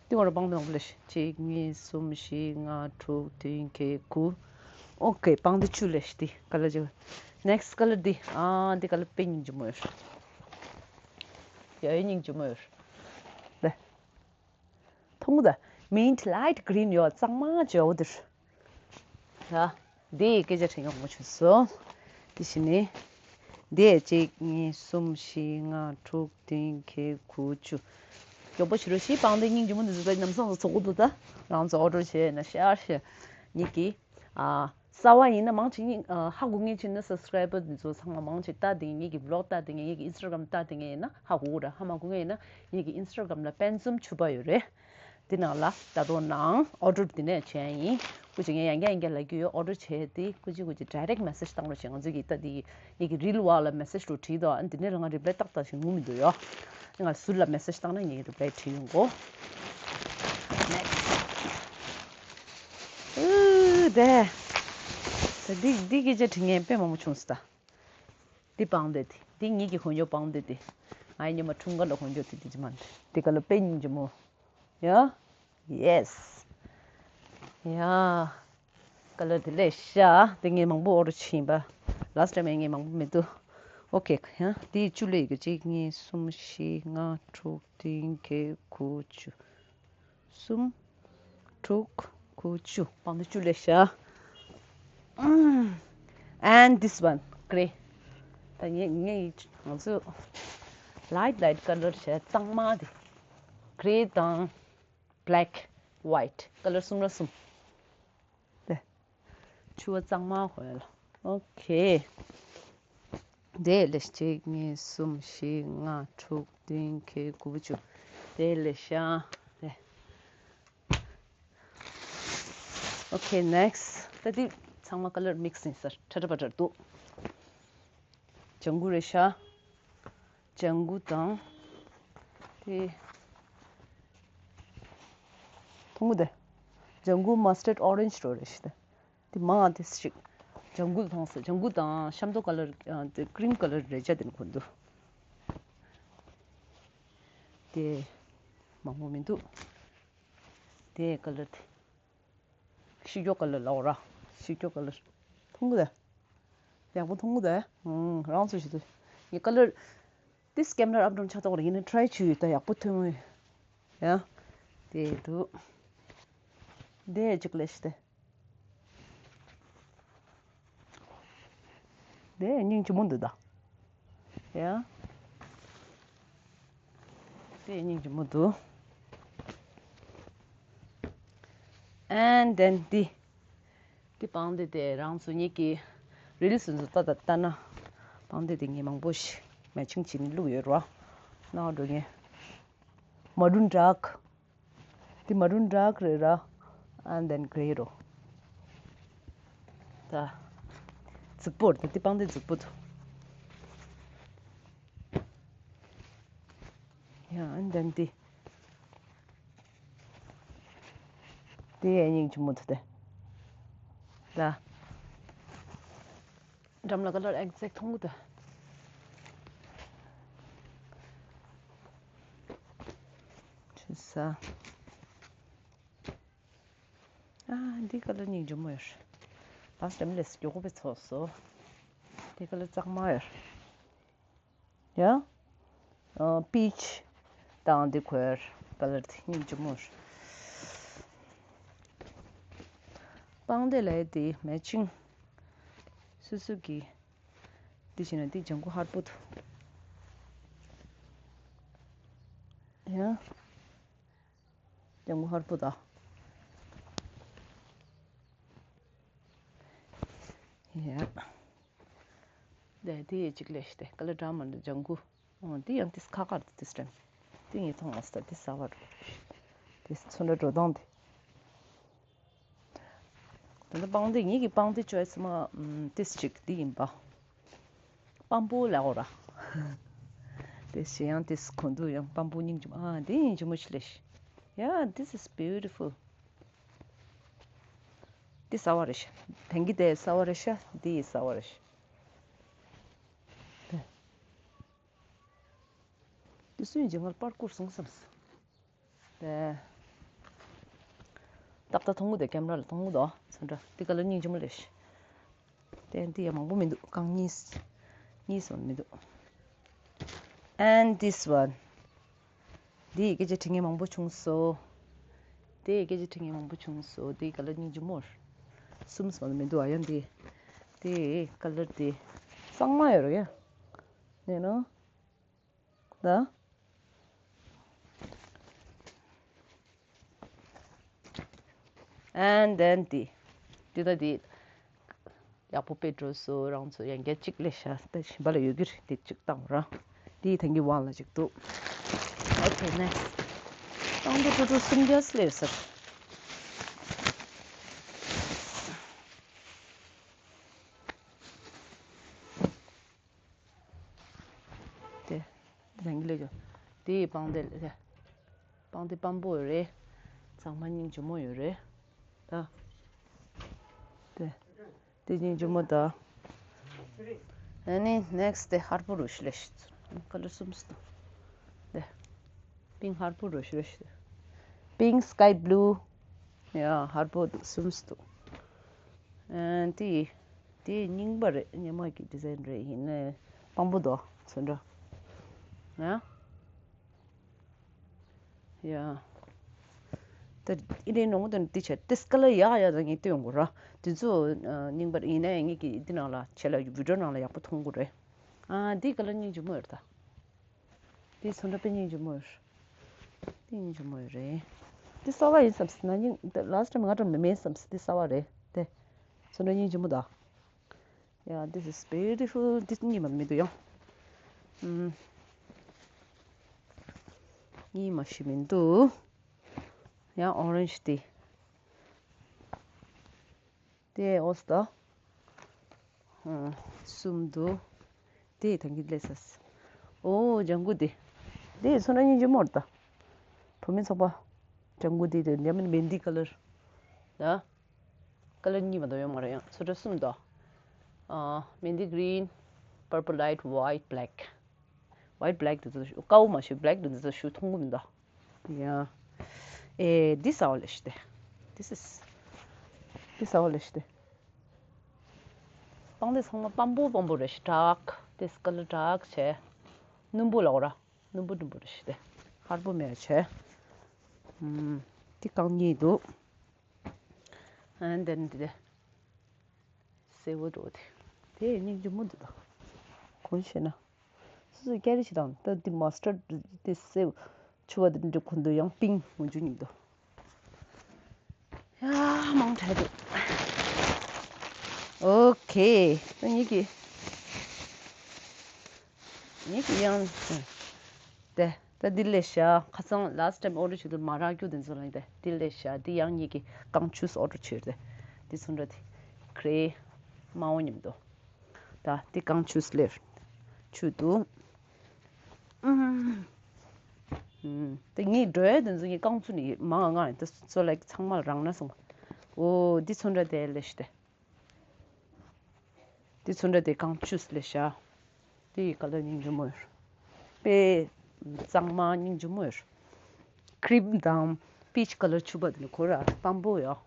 འདི་བར་པང་གདན་མང་པོ་སླེབས་ཤི། གཅིག་གཉིས་གསུམ་བཞི་ལྔ་དྲུག་བདུན་བརྒྱད་དགུ། ཨོ་ཁེ། པང་གདན་བཅུ་སླེབས་ཤི་འདི་ཀ་ལར་ཅིག next ཀ་ལར་འདི། ཨ་འདི་ཀ་ལར་དཔེ་སྙིང་རྗེ་མོ་ཡོད། ཡ་ཡ་སྙིང་རྗེ་མོ་ཡོད། ལེ། མཐོང་གི་འདུག mint light green ཡོད་གཙང་མ་བྱོས་འོ་འདིར། ཡ། འདི་སྐད་ཆ་དྲན་ཡོང་མ་བྱུང་སོང་། འདི་བཞིན་ནི། འདི་གཅིག་གཉིས་གསུམ་བཞི་ལྔ་དྲུག་བདུན་བརྒྱད་དགུ་བཅུ། མགྱོགས་པོ་བྱེད་རོགས་ཞེས། པང་གདན་སྙིང་རྗེ་མོ་འདི་ཚོ་ད་ནམ་སང་ཚོགས་འདུག་ད་རང་ཚོ་order བྱས་ན་ཤར་ཤར། ཉིད་ཀྱི། ཨ། གསར་པ་ཡིན་ན་མང་ཆེ་ཉིད་ཨ། ཧ་གོ་མཁན་ཅིག་ན་subscriber འདི་ཚོ་ཚང་མ་མང་ཆེ་ལྟ་དེ་ངེད་ཀྱི་vlog ལྟ་དེ་ངེད་ཀྱི་Instagram ལྟ་དེ་ངེད་ཡིན་ན་ཧ་གོ་གི་ར། ཧ་མ་གོ་མཁན་ཡིན་ན་ངེད་ཀྱི་Instagram ལ་དཔལ་འཛོམས་ཕྱུ་པ་ཡོད་རེད། འདི་ནང་ལ་ལྟ་རོགས་གནང་། order འདི་ནས་བྱས་ཡིན། སྐུ་མཁྱེན་ངས་ཡང་བསྐྱར་ཡང་བསྐྱར་ལབ་ཀྱི་ཡོད། order བྱས་ཏེ་སྐུ་མཁྱེན་སྐུ་མཁྱེན་direct message བཏང་རོགས་བྱས། ང་ཚོ་གི་ལྟ་དེ་ངེད་ཀྱི་reel བ་ལ་message རུ་བྲིས་དོ། ཨ་འདི་ནས་ལ་ང་reply ཏག་ཏག་ཞིག་ངུ་མི་འདུག་ཡོ། ང་ཟུར་ལ་message བཏང་ན་ངེད་ཀྱི་reply བྲིས་ཡོང་གོ། next ཨུ་དེ། ད་འདི་འདི་སྐད་ཆ་དྲི་མཁན་དཔེ་མང་པོ་བྱུང་སོང་ད། འདི་པང་གདན་དེ། འདི་ངེད་ཀྱི་གོན་ཡོ་པང་གདན་དེ། ང་ཡི་ཉི་མ་འཁྲུངས་སྐར་ལ་གོན་ཡོ་དེ་དེ་ཅི་མ་འདི་ག་ལ་དཔེ་སྙིང་རྗེ་མོ། ཡ། ཡེས། ཡ། ཀ་ལར་དེ་ལས་ཤ་དེ་ངས་མང་པོ་order བྱིན་པ། last time ངས་མང་པོ་མི་འདུག་ཨོ་ཁེ། ཡ་དེ་བཅུ་ལས་ཡོད། གཅིག་གཉིས་གསུམ་བཞི་ལྔ་དྲུག་བདུན་བརྒྱད་དགུ་བཅུ། གསུམ། དྲུག་དགུ་བཅུ། པང་གདན་བཅུ་ལས་ཤ། And this one grey. ད་ངས་ངས་ང་ཚོ་light light ཀ་ལར་བྱས་གཙང་མ་དེ། grey དང་black white ཀ་ལར་གསུམ་ལ་གསུམ། དེ། ཕྱུ་པ་གཙང་མ་ཧོ་ཡ་ལ། ཨོ་ཁེ། དེ་ལས་གཅིག་གཉིས་གསུམ་བཞི་ལྔ་དྲུག་བདུན་བརྒྱད་དགུ་བཅུ། དེ་ལས་ཤ། དེ། Okay, next. ད་འདི་ཚང་མ་ཀ་ལར་mix ཡིན་ས་རེད། ཁྲ་ཁྲ་པ་ཁྲ་འདུག་ལྗང་གུ་རེད་ཤག་ལྗང་གུ་དང་། དེ། མཐོང་གི་འདུག་ལྗང་གུ་mustard orange རོ་རེད་ཤག་དེ་མང་ང་དེ་ཞིག་ལྗང་གུ་མཐོང་སོང་། ལྗང་གུ་དང་ཤམ་ཐོ་ཀ་ལར། ཨ། དེ་cream ཀ་ལར་རེད་ཤག་དེ་ནི་གོན་འདུག་དེ་མང་པོ་མི་འདུག་དེ་ཀ་ལར་དེ། ཤིང་ཀྱོག་ཀ་ལར་ལའོ་ར། ཤིང་ཀྱོག་ཀ་ལར། མཐོང་གི་རེད། ཡག་པོ་མཐོང་གི་རེད། ཨང་། རང་ཚོ་ཞིག་ཏུ། ངས་ཀ་ལར། ཏིས་སྐེམ་ལར་ཨབ་ཌོན་ཆགས་ཏོག་རེད། ཡིན་ན་ཊ་རའི་བྱོས་ཡོད་ད། ཡག་པོ་ཐོན་ཡོད། ཡ། དེ་འདུག་དེ་གཅིག་ལས་ཤི་སྟེ། དེ་སྙིང་རྗེ་མོ་འདུག་ད། ཡ། དེ་སྙིང་རྗེ་མོ་འདུག And then འདི། འདི་པང་གདན་དེ་རང་ཚོ་ཉིད་ཀྱི་རི་ལི་སུན་ཚོ་ལྟ་ད་ལྟ་ན། པང་གདན་དེ་ངས་མང་པོ་ཞིག་མེ་ཆིང་བྱས་ནས་བླུགས་ཡོད་རོ། ནང་འགྲོ་ངས། མ་རུན་ཌརྐ་འདི་མ་རུན་ཌརྐ་རེད་ར། And then grey རོ། ད། རྫིག་པོ་རེད་ད། འདི་པང་གདན་རྫིག་པོ་འདུག་ཡ། And then འདི། འདི་ཡ་སྙིང་རྗེ་མོ་འདུག་སྟེ། ད། འགྲམ་ལ་ཀ་ལར་ཨེག་ཛེག་མཐོང་གི་འདུག་ཆི་ས། ཨ། འདི་ཀ་ལར་སྙིང་རྗེ་མོ་ཡོད། ལ་སི་ཊི་ཊའིམ་ལས་མགྱོགས་པོ་པའི་ཚོགས་སོ། འདི་ཀ་ལར་གཙང་མ་ཡོད། ཡ། ཨ། པིཆ་དང་འདི་ཁོའི་ཀ་ལར་དེ་སྙིང་རྗེ་མོ་རེད། པང་གདན་ལ་དེ་མེ་ཆིང་། སོ་སོ་གི། འདི་བྱས་ན་འདི་ལྗང་གུ་ཧར་པོ་འདུག་ཡ། ལྗང་གུ་ཧར་པོ་ད། ཡ། དེ་དེ་ཡི་གཅིག་ལས་ཤི་སྟེ་ཀ་ལར་འདྲ་མི་འདྲ་ལྗང་གུ། འོ་འདི་ཡང་ཏིས་ཁ་ཁ་འདུག་ཏིས་ཊེམ། འདི་ངས་མཐོང་མ་སོང་། ཏིས་གསར་པ་རེད། ཏིས་ཚོན་ཁྲ་འགྲོ་སྟངས་འདི། ད་ལྟ་པང་གདན། ངེད་ཀྱི་པང་གདན་ཅོའི་སི་མ་ཏིས་གཅིག་འདི་ཡིན་པ། པམ་པོ་ལའོ་ར། ཏིས་གཞན་ཡང་ཏིས་གོང་དུ་ཡང་པམ་པོ་སྙིང་རྗེ་མོ། ཨ། འདི་སྙིང་རྗེ་མོ་ཞིག་ལས་ཤི། Yeah, this is beautiful. འདི་གསར་པ་རེད་ཤག་དེང་གི་དེ་གསར་པ་རེད་ཤག་འདི་ཡི་གསར་པ་རེད་ཤག་འདི་སུ་ཡིན་གྱི་ངར་པར་བསྐུར་སོང་བསམས། དེ། ཏག་ཏག་མཐོང་གི་འདུག་ཀེམ་ར་ལ་མཐོང་གི་འདུག་ཚོན་ཁྲ་འདི་ཀ་ལར་སྙིང་རྗེ་མོ་རེད་ཤག་དེ་འདི་ཡང་མང་པོ་མི་འདུག་རྐང་གཉིས། གཉིས་སོང་མི་འདུག And this one. འདི་ཡི་སྐད་ཆ་དྲི་ངན་མང་པོ་བྱུང་སོ། འདི་ཡི་སྐད་ཆ་དྲི་ངན་མང་པོ་བྱུང་སོ། འདི་ཀ་ལར་སྙིང་རྗེ་མོ་རེད། གསུམ་སོང་མི་འདུག་ཨ་ཡང་འདི། འདི་ཀ་ལར་འདི། གཙང་མ་ཡོད་རེད་ཡ། ནས་ནོ། ད། And then འདི། འདི་ད་འདི། ཡག་པོ་དཔེ་འགྲོ་སོང་། རང་ཚོ་ཡང་བསྐྱར་གཅིག་ལས་ཤག་ད་ཞིམ་པ་ལ་ཡོད་ཀྱི་རེད། འདི་གཅིག་བཏང་ར། འདི་ཐང་གི་དབང་ལ་གཅིག་འདུག Okay, next. བཏང་འདི་ཀྲུ་ཀྲུ་སུམ་རྒྱས་ལས་ཟེར། དེ། དེ་རང་གི་ལས་ཀྱང་། དེ་ཡི་པང་གདན་ལས། པང་གདན་པམ་པོ་ཡོད་རེད། གཙང་མ་སྙིང་རྗེ་མོ་ཡོད་རེད། ད། དེ། དེ་སྙིང་རྗེ་མོ་ད། ཨ་ནི་ནེག་སི་དེ་ཧར་པོ་རུ་ཤི་ལས་ཤི། ཀ་ལར་གསུམ་སྟོང་། དེ། པིང་ཧར་པོ་རུ་ཤི་ལས་ཤི། པིང་སི་ཀའི་བླུ། ཡ་ཧར་པོ་གསུམ་སྟོང་། ཨ་དེ། དེ་རྙིང་པ་རེད། སྔོན་མ་གི་ཌི་ཛའིན་རེད། ཡིན་ནའི་དཔང་པོ་དོ་ཚོན་འདྲ། ཡ། ཡ། ད་ཨི་རེ་ནོ་དོན་དེ་བྱས་ཏེ་སྐ་ལ་ཡག་ཡག་ད་ངས་སྟོན་དགོས་ར། དེ་ཚོ་རྙིང་པ་རེད། ཡིན་ནའི་ངས་ཀྱི་འདི་ནང་ལ་བྱས་ལ་བི་ཌིའོ་ནང་ལ་ཡག་པོ་མཐོང་གི་རེད། ཨ་འདི་སྐ་ལ་སྙིང་རྗེ་མོ་ཡོད་རེད་ད། འདི་ཚོན་འདྲ་དཔེ་སྙིང་རྗེ་མོ་ཡོད་རེད། འདི་སྙིང་རྗེ་མོ་ཡོད་རེད། འདི་གསར་པ་ཡིན་བསམ་སྲིད་ན། སྙིང་ལ་སི་ཊི་ཊའིམ་ང་འགྲམ་མེད་མེད་བསམ་སྲིད། འདི་གསར་པ་རེད་དེ། ཚོན་འདྲ་སྙིང་རྗེ་མོ་ད། Yeah, this is beautiful. འདི་གཉིས་མ་མི་འདུག་ཡང་། ཨུམ། གཉིས་མ་ཞིག་མི་འདུག་ཡང་ཨོ་རེན་ཇི་འདི། དེ་ཨོ་སི་ད། ཨ། གསུམ་འདུག་དེ་ཐང་གི་ལས་སས། ཨོ་ལྗང་གུ་དེ། དེ་ཚོན་འདྲ་སྙིང་རྗེ་མོ་རེད་ད། བུད་མེད་ཚོགས་པ། ལྗང་གུ་དེ་དེ་འདྲ་མིན་མེན་དི་ཀ་ལར། ད། ཀ་ལར་གཉིས་མ་གཏོགས་ཡོད་མ་རེད། ཡང་ཚོན་ཁྲ་གསུམ་འདུག་ཨ། མེན་དི་གི་རིན། པར་པལ་ལའིཊ། ཝའིཊ། བྷེ་ལེག white black དེ་ཚོ་དཀར་པོ་མ་ཞུ་black དེ་ཚོ་ཞུ་མཐོང་གི་མི་འདུག་ཡ། ཨེ། འདི་ཟ་བ་ལས་ཤི་དེ། This is འདི་ཟ་བ་ལས་ཤི་དེ། སྤང་དེ་ཚང་མ་སྤམ་པོ་སྤམ་པོ་རེད་ཤི། dark དེ་color dark བྱས། སྣུམ་པོ་ལོག་ར། སྣུམ་པོ་སྣུམ་པོ་རེད་ཤི་དེ། ཧར་པོ་མེད་བྱས། ཨུམ། འདི་རྐང་གཉིས་འདུག and then འདི་དེ། སེར་པོ་འགྲོ་དེ། དེ་སྙིང་རྗེ་མོ་འདུག་ད། གོན་ཤེས་ན། སོ་སོའི་སྐད་རིགས་ཤིག་དང་ད་འདི་mustard དེ་སེར་ཕྱུ་པ་དེ་འདྲ་གོན་འདུག་ཡང་pink ངོ་འཇུ་ཉིད་འདུག་ཡ་མང་དྲགས་འདུག་ཨོ་ཁེ། ད་ངེད་ཀྱི་ངེད་ཀྱི་ཡང་དེ། ད་འདི་ལས་ཤ་ཁ་སང་last time order བྱེད་དུས་མ་རག་རྒྱུ་དེ་ཚོ་ལ་ཡིན་ཏེ། འདི་ལས་ཤ་འདི་ཡང་ཉིད་ཀྱི་རྐང་ཆུས་order བྱེད་དེ། འདི་ཚོ་འདྲ་དེ་gray དམར་པོ་མཉམ་དུ། ད་འདི་རྐང་ཆུས་ལེར་ཆུ་འདུག་ཨུམ། ཨུམ། ད་ངས་འགྲོ་ཡ་དེ་ཚོ་ངས་རྐང་ཚུགས་ནས་མང་ང་ང་ད་ཚོ་ལ་ཚང་མ་རག་ན་སོང་། འོ་འདི་ཚོ་འདྲ་དེ་ལས་ཤ་དེ། འདི་ཚོ་འདྲ་དེ་རྐང་ཆུས་ལས་ཤ། འདི་ཡི་color སྙིང་རྗེ་མོ་ཡོད། དཔེ་གཙང་མ་སྙིང་རྗེ་མོ་ཡོད། cream དང་peach color ཕྱུ་པ་དེ་ནི་ཁོ་ར་སྤམ་པོ་ཡོད།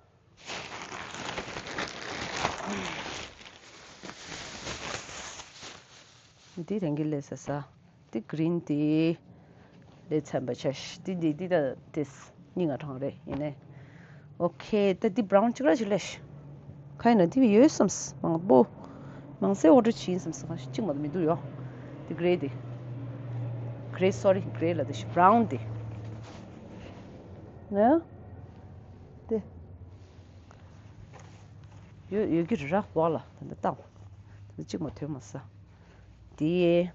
འདི་རང་གི་ལས་ས་ས། འདི་green དེ། ལས་ཚན་པ་ཆ་ཤི་འདི་འདི་འདི་ད་དེ་སྙིང་ང་དྲང་རེད་ཡིན་ནས། ཨོ་ཁེ། ད་འདི་brown གཅིག་ར་ཞིག་ལས་ཤི། ཁ་ཡིན་ན་འདི་ཡོད་བསམས། མང་པོ་མང་སེ་order བྱིན་བསམས། ཁ་ཤི་གཅིག་མ་གཏོགས་མི་འདུག་ཡོ། འདི་gray འདི། gray sorry gray ལ་འདི་ཤི་brown འདི། ན། འདི། ཡོད་ཡོད་ཀྱི་རེད་ར་བ་ལ་ད་འདི་བཏང་། འདི་གཅིག་མ་ཐོན་མ་ས། འདི།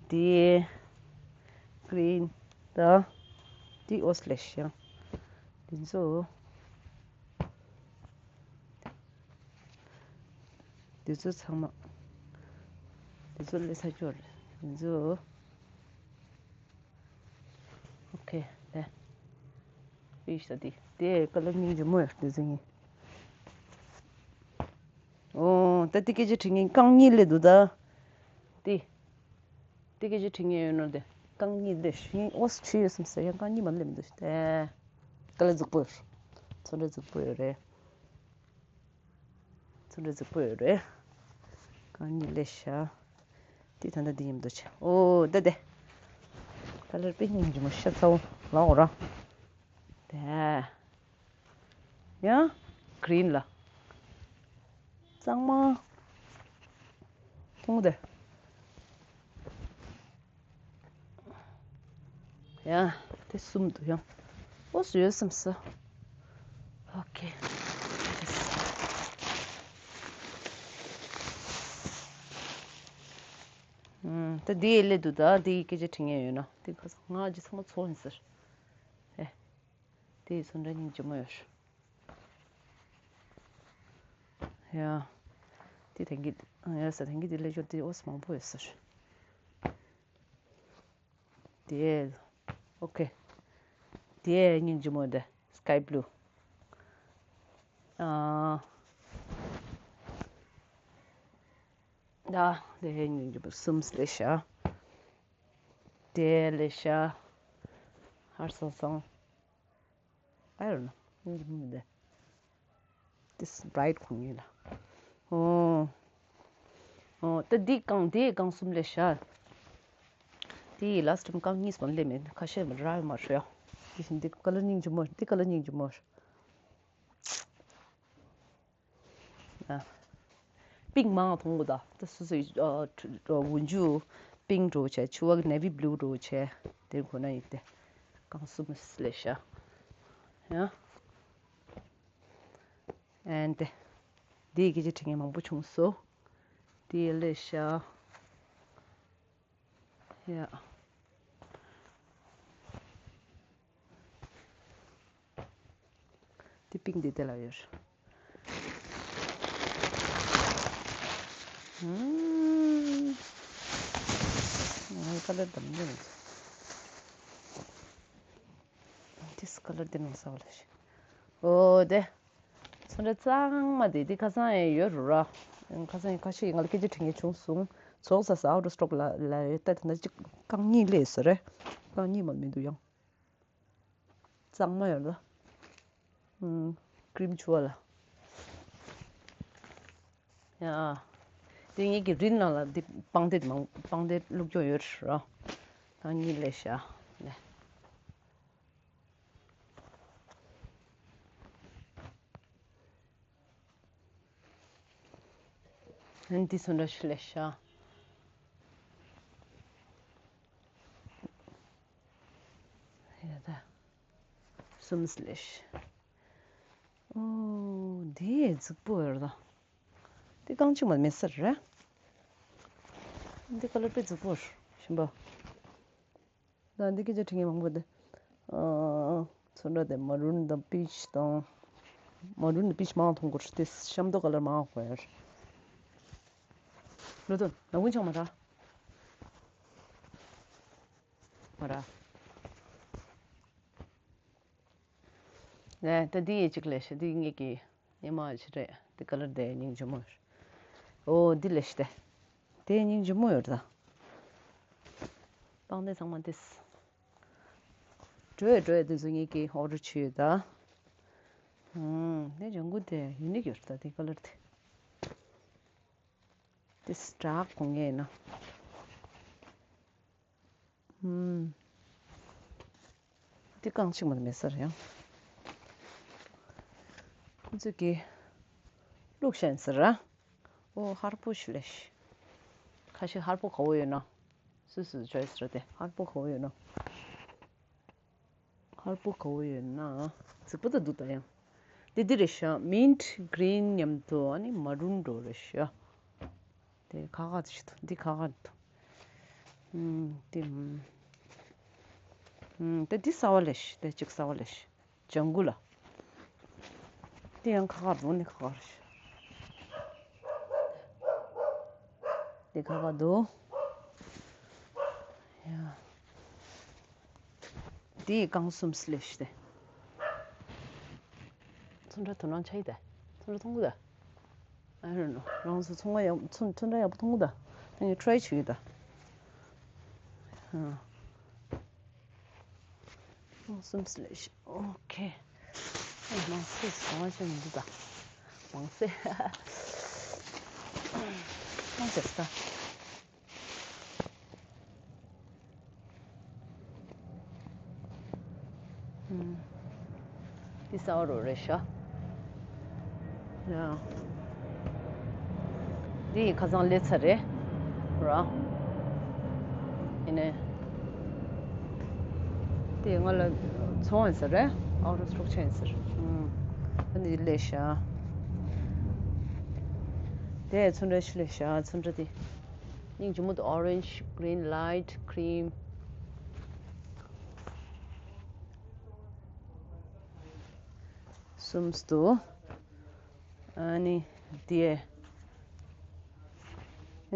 འདི། green ད། འདི་ཨོ་སི་ལེ་ཤི་ཡང་། འདི་ཚོ། འདི་ཚོ་ཚང་མ། འདི་ཚོ་ལས་ས་སྐྱོར་རེད། འདི་ཚོ། ཨོ་ཁེ་ལེ། ཕིཤ་ད་འདི། འདི་ཀ་ལར་སྙིང་རྗེ་མོ་ཡོད་འདི་ཚོ་ཡིན། ཨོ། ད་འདི་སྐད་ཆ་དྲི་ངེས་རྐང་གཉིས་སླེབས་འདུག་ད། འདི། འདི་སྐད་ཆ་དྲི་ངེས་ཡོད་ནོ་དེ། རྐང་གཉིས་སླེབས་ཤིང་ཨོ་སི་ཆུ་ཡོད་བསམ་ཟེར་ཡང་རྐང་གཉིས་མ་སླེབས་མི་འདུག་ཤི་དེ། ཀ་ལ་རྫིག་པོ་ཡོད། ཚོ་འདྲ་རྫིག་པོ་ཡོད་རེད། ཚོ་འདྲ་རྫིག་པོ་ཡོད་རེད། རྐང་གཉིས་སླེབས་ཤག་འདི་ད་ལྟ་འདི་ཡིན་འདུག་ཆེ། ཨོ་ད་དེ། ཀ་ལར་དཔེ་སྙིང་རྗེ་མོ་ཤ་ཚ་བོ་ལོག་ར། དེ། ཡང་། green ལ། གཙང་མ། ཐུང་དེ། ཡང་། དེ་གསུམ་དུ་ཡང་། ཨོ་སུ་ཡོད་བསམ་ས། ཨོ་ཁེ། ད་འདི་ཡི་སླེབས་འདུག་ད་འདི་ཡི་སྐད་ཆ་དྲི་ངེས་ཡོད་ན་འདི་ཁ་སང་ང་ཅི་ཚང་མ་ཚོ་ཡིན་ཟེར། ཨེ། དེ་ཡི་ཚོ་འདྲ་སྙིང་རྗེ་མོ་ཡོད། ཡ། དེ་དེང་གི་ཡ་ས་དེང་གི་དེ་ལས་ཤོར་དེ་ཨོ་སི་མང་པོ་ཡོད་ས་རེད། དེ། ཨོ་ཁེ། དེ་སྙིང་རྗེ་མོ་དེ་sky blue། ཨ། ད་དེ་སྙིང་རྗེ་མོ་གསུམ་ལས་ཤ། དེ་ལས་ཤ། ཧར་སང་སང་། I don't know. སྙིང་རྗེ་མོ་མི་འདུག This bright ཁོང་ཡིན་ལ། ཨོ། ཨོ། ད་འདི་རྐང་འདི་རྐང་གསུམ་ལས་ཤ། དེ་ཡི་last time རྐང་གཉིས་སོང་སླེབས་མེད་ཁ་ཤས་མ་རག་མ་ཧྲོ་ཡ། དེ་བཞིན་འདི་ཀ་ལར་སྙིང་རྗེ་མོ་འདི་ཀ་ལར་སྙིང་རྗེ་མོ། ཨ། pink མང་མཐོང་གོ་ད། ད་སོ་སོའི་ཨ་འོན་ཆུ་pink འགྲོ་བྱས་ཆུ་བ་navy blue འགྲོ་བྱས་དེ་ཁོ་ན་ཡིན་ཏེ། རྐང་གསུམ་ལས་ཤ། ཡ། and འདི་ཡི་སྐད་ཆ་དྲི་ངེས་མང་པོ་བྱུང་སོ། དེ་ལས་ཤ། ཡ། དེ་pink འདི་དེ་ལ་ཡོད། ཨུམ། ངའི་ཀ་ལར་དམ་ཉེ་རེད། this color འདི་ནང་ས་བ་ལ་ཤི། ཨོ་དེ། ཚོན་ཁྲ་གཙང་མ་དེ་དེ་ཁ་སང་ཡང་ཡོད་རུ་ར། ཁ་སང་ཡང་ཁ་ཤས་ང་ལ་སྐད་ཆ་དྲི་ངེས་བྱུང་སོང་ ཚོགས་ས་ས་out of stock ལ་ལ་ཡོད་ད། དེ་ན་གཅིག་རྐང་གཉིས་སླེབས་སོང་རེད། རྐང་གཉིས་མ་མི་འདུག་ཡང་། གཙང་མ་ཡོད་ལ། ཨུམ། ཀྲིམ་ཆུ་བ་ལ། ཡ། དེ་ངེད་ཀྱི་རིན་ནང་ལ་འདི་པང་གདན་མང་པང་གདན་བླུགས་རྒྱུ་ཡོད་ར། རྐང་གཉིས་སླེབས་ཤག་ལེ། ཨན་འདི་སུ་འདྲ་ཞིག་ལས་ཤ། ཡ་ད། སུམ་སི་ལེ་ཤ། ཨོ། འདི་རྫིག་པོ་ཡོད་ད། འདི་རྐང་གཅིག་མ་མེད་ས་རེད། འདི་ཀ་ལར་དཔེ་རྫིག་པོ་རེད་ཞིམ་པོ། ད་འདི་སྐད་ཆ་དྲི་མཁན་མང་པོ་འདུག་ཨ། ཚོན་ཁྲ་དེ་མ་རུན་དང་པིཆ་དང་། མ་རུན་དང་པིཆ་མང་མཐོང་གི་རེད་དེ། ཤམ་ཐབས་ཁ་ལར་མང་དགོས་ཡ་རེད། ལོ་ཏོན་ནག་ཀུན་ཆང་མ་ར། མ་ར། ནས་ད་འདི་ཡི་གཅིག་ལས་ཤ། འདི་ངེད་ཀྱི་ཉི་མ་ཅི་རེད། འདི་ཀ་ལར་དེ་སྙིང་རྗེ་མོ་ཡོད། ཨོ་འདི་ལས་ཤ་དེ། དེ་སྙིང་རྗེ་མོ་ཡོད་ད། སྤང་དེ་ཚང་མ་དེ། འགྲོས་འགྲོས་དེ་ཚོ་ངེད་ཀྱི་ཨོ་ཌར་བྱས་ཡོད་ད། ཨང་། དེ་ལྗང་གུ་དེ་ཡུ་ནིག་ཡོད་ད། དེ་ཀ་ལར་དེ། དེ་སྦྲག་གོང་ངེས་ན། ཨུམ། འདི་རྐང་གཅིག་མ་མེད་ས་རེད་ཡང་། ཁོ་ཚོས་ཀྱིས་བླུགས་བཞག་ཟེར་ར། ཨོ་ཧར་པོ་ཞིག་ལས་ཤ། ཁ་ཤས་ཧར་པོ་ག་བོ་ཡོད་ན། སུས་སུས་ཅོའི་སི་རེད་དེ། ཧར་པོ་ག་བོ་ཡོད་ན། ཧར་པོ་ག་བོ་ཡོད་ན། རྫིག་པོ་ད་འདུག་ད་ཡང་། འདི་འདི་རེད་ཤག་མིན་ཊི་གི་རིན་མཉམ་དུ་ཨ་ནི་མ་རུན་འགྲོ་རེད་ཤག་དེ་ཁ་ཁ་དེ་ཞིག་འདུག་འདི་ཁ་ཁ་འདུག་ཨུམ། དེ་ཨུམ། ཨུམ། དེ་འདི་གསར་བ་ལས་ཤག་དེ་གཅིག་གསར་བ་ལས་ཤག་ལྗང་གུ་ལ། དེ་ཡང་ཁ་ཁ་འདུག་ནི་ཁ་ཁ་རེད་ཤག་དེ་ཁ་ཁ་འདུག་ཡ། དེ་ཡི་རྐང་གསུམ་སླེབས་ཤག་དེ། ཚོན་ཁྲ་དོ་སྣང་ཆགས་ཡི་ད། ཚོན་ཁྲ་མཐོང་གི་ད། I don't know. རང་ཚོ་ཚོང་ཁང་ཡག་ཚོན་ཚོན་ཁྲ་ཡག་པོ་མཐོང་གི་ད། ད་ངས་ཊི་རའི་བྱེད་ཀྱི་ད། ཧ། ཨོ་གསུམ་སླེབས་ཤག་ཨོ་ཁེ། ཨེ་མང་སེ་བཟང་བ་ཅན་མི་འདུག་ད། མང་སེ། མང་སེ་ད། ཨུམ། འདི་གསར་བ་རོ་རེད་ཤག་ཡ། འདི་ཡི་ཁ་སང་ལས་ཚར་རེད། ར། ཡིན་ནའི། འདི་ང་ལ་ཚོང་ཡིན་ས་རེད། out of stock ཆགས་ཡིན་ས་རེད། ཨུམ། ཨ་ནི་ལས་ཤག་དེ་ཚོན་ཁྲ་ཞིག་ལས་ཤག་ཚོན་ཁྲ་དེ། སྙིང་རྗེ་མོ་འདུག orange, green, light, cream. གསུམ་འདུག་ཨ་ནི་འདི།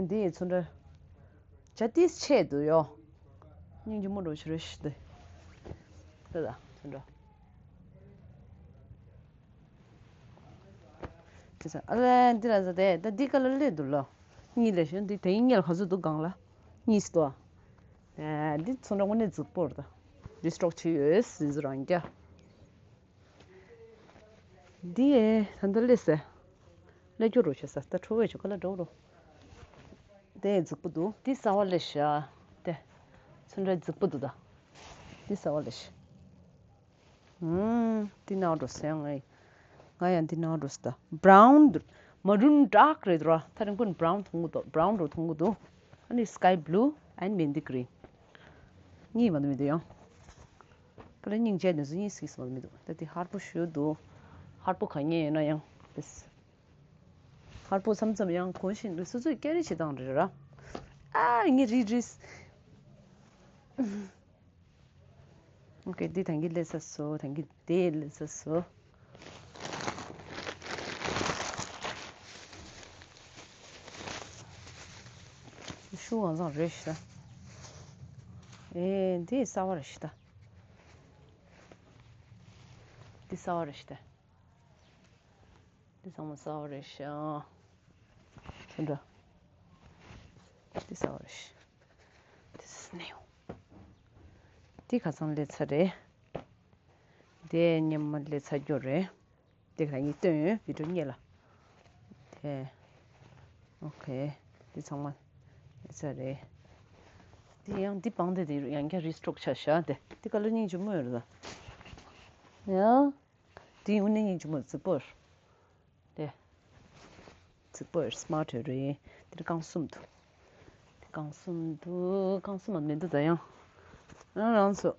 འདི་ཡི་ཚོན་ཁྲ། ཇ་ཏིས་ཆེད་དུ་ཡོ། སྙིང་རྗེ་མོ་འགྲོ་ཆུ་རེ་ཞིག་འདི། ད་ད་ཚོན་ཁྲ། དེ་ཚོ་ཨ་ལེ་འདི་ལ་ཟ་དེ་ད་འདི་ཀ་ལ་སླེབས་འདུག་ལོ། གཉིས་ལས་ཤོད་འདི་དེ་ཡིན་ཉལ་ག་ཚོད་འདུག་སྒང་ལ། གཉིས་སུ་དོ། ཨ་འདི་ཚོན་ཁྲ་དངོས་གནས་རྫིག་པོ་རེད་ད། འདི་སི་ཊོག་བྱས་ཡོད་ཟིན་ཚོ་རང་རྒྱ། འདི་ཡེ་ད་འདི་སླེབས་ཟེར། སླེབས་རྒྱུ་རོ་ཤ་ས་ད་ཁྲོ་བོའི་ཆོ་ག་ལ་འགྲོ་རོ། དེ་རྫིག་པོ་འདུག་འདི་གསར་བ་སླེབས་ཤག་དེ་ཚོན་ཁྲ་རྫིག་པོ་འདུག་ད། འདི་གསར་བ་སླེབས་ཤག་ཨུམ། འདི་ནང་འགྲོ་སོང་ངས། ང་ཡང་འདི་ནང་འགྲོ་སོང་ད། བྷ་རའུན་འདུག་མ་རུན་ཌརྐ་རེད་འདུག་ར། ད་རིང་པོ་བྷ་རའུན་མཐོང་གི་འདུག་བྷ་རའུན་འདྲ་མཐོང་གི་འདུག་ཨ་ནི་སི་ཀའི་བྷ་ལུ་ཨེན་མེན་དི་གི་རིན། གཉིས་མ་འདུག་མི་འདུག་ཡང་། ཀ་ལ་སྙིང་རྗེ་ནས་སུ་གཉིས་སིག་སི་མ་འདུག་མི་འདུག་ད་དེ་ཧར་པོ་ཞུ་འདུག་ཧར་པོ་ག་ངེས་ཡོད་ན་ཡང་དེ། ཧར་པོ་མཚམས་མཚམས་ཡང་གོན་བཞིན་དུ་སོ་སོའི་སྐད་རིགས་བྱེད་སྟངས་རེད་ར། ཨ་ངའི་རིགས་རིགས། ཨོ་ཀེ། འདི་ད་གིན་སླེབས་ཚར་སོང་། ད་གིན་དེ་སླེབས་ཚར་སོང་། ཤུ་གང་ཚང་རེད་ཤག་ཨེ་འདི་གསར་བ་རེད་ཤག་ད། འདི་གསར་བ་རེད་ཤག་ད། འདི་ཚང་མ་གསར་བ་རེད་ཤག་དེ་འདྲ། འདི་ཟ་བ་རེད། འདི་སི་ནེའུ། འདི་ཁ་སང་སླེབས་ཚར་རེད། འདི་སྔོན་མ་སླེབས་ཚར་རྒྱུ་རེད། འདི་ག་གཉིས་སྟོན་ཡོད་བི་ཌིའོ་གཉིས་ལ། དེ། ཨོ་ཁེ། འདི་ཚང་མ་སླེབས་ཚར་རེད། འདི་ཡང་འདི་པང་གདན་འདི་ཡང་བསྐྱར་རི་སི་ཊོག་ཆགས་ཤག་དེ་འདི་ཀ་ལར་སྙིང་རྗེ་མོ་ཡོད་རེད་ད། ཡང་། འདི་དངོས་གནས་སྙིང་རྗེ་མོ་རེད། རྫིག་པོ་རེད། དེ། རྫིག་པོ་རེད། སི་མཱར་ཊི་ཡོད་རེད། དེ་རིང་རྐང་གསུམ་འདུག་དེ་རྐང་གསུམ་འདུག་རྐང་གསུམ་མ་མི་འདུག་ད་ཡང་། ཡང་རང་ཚོ།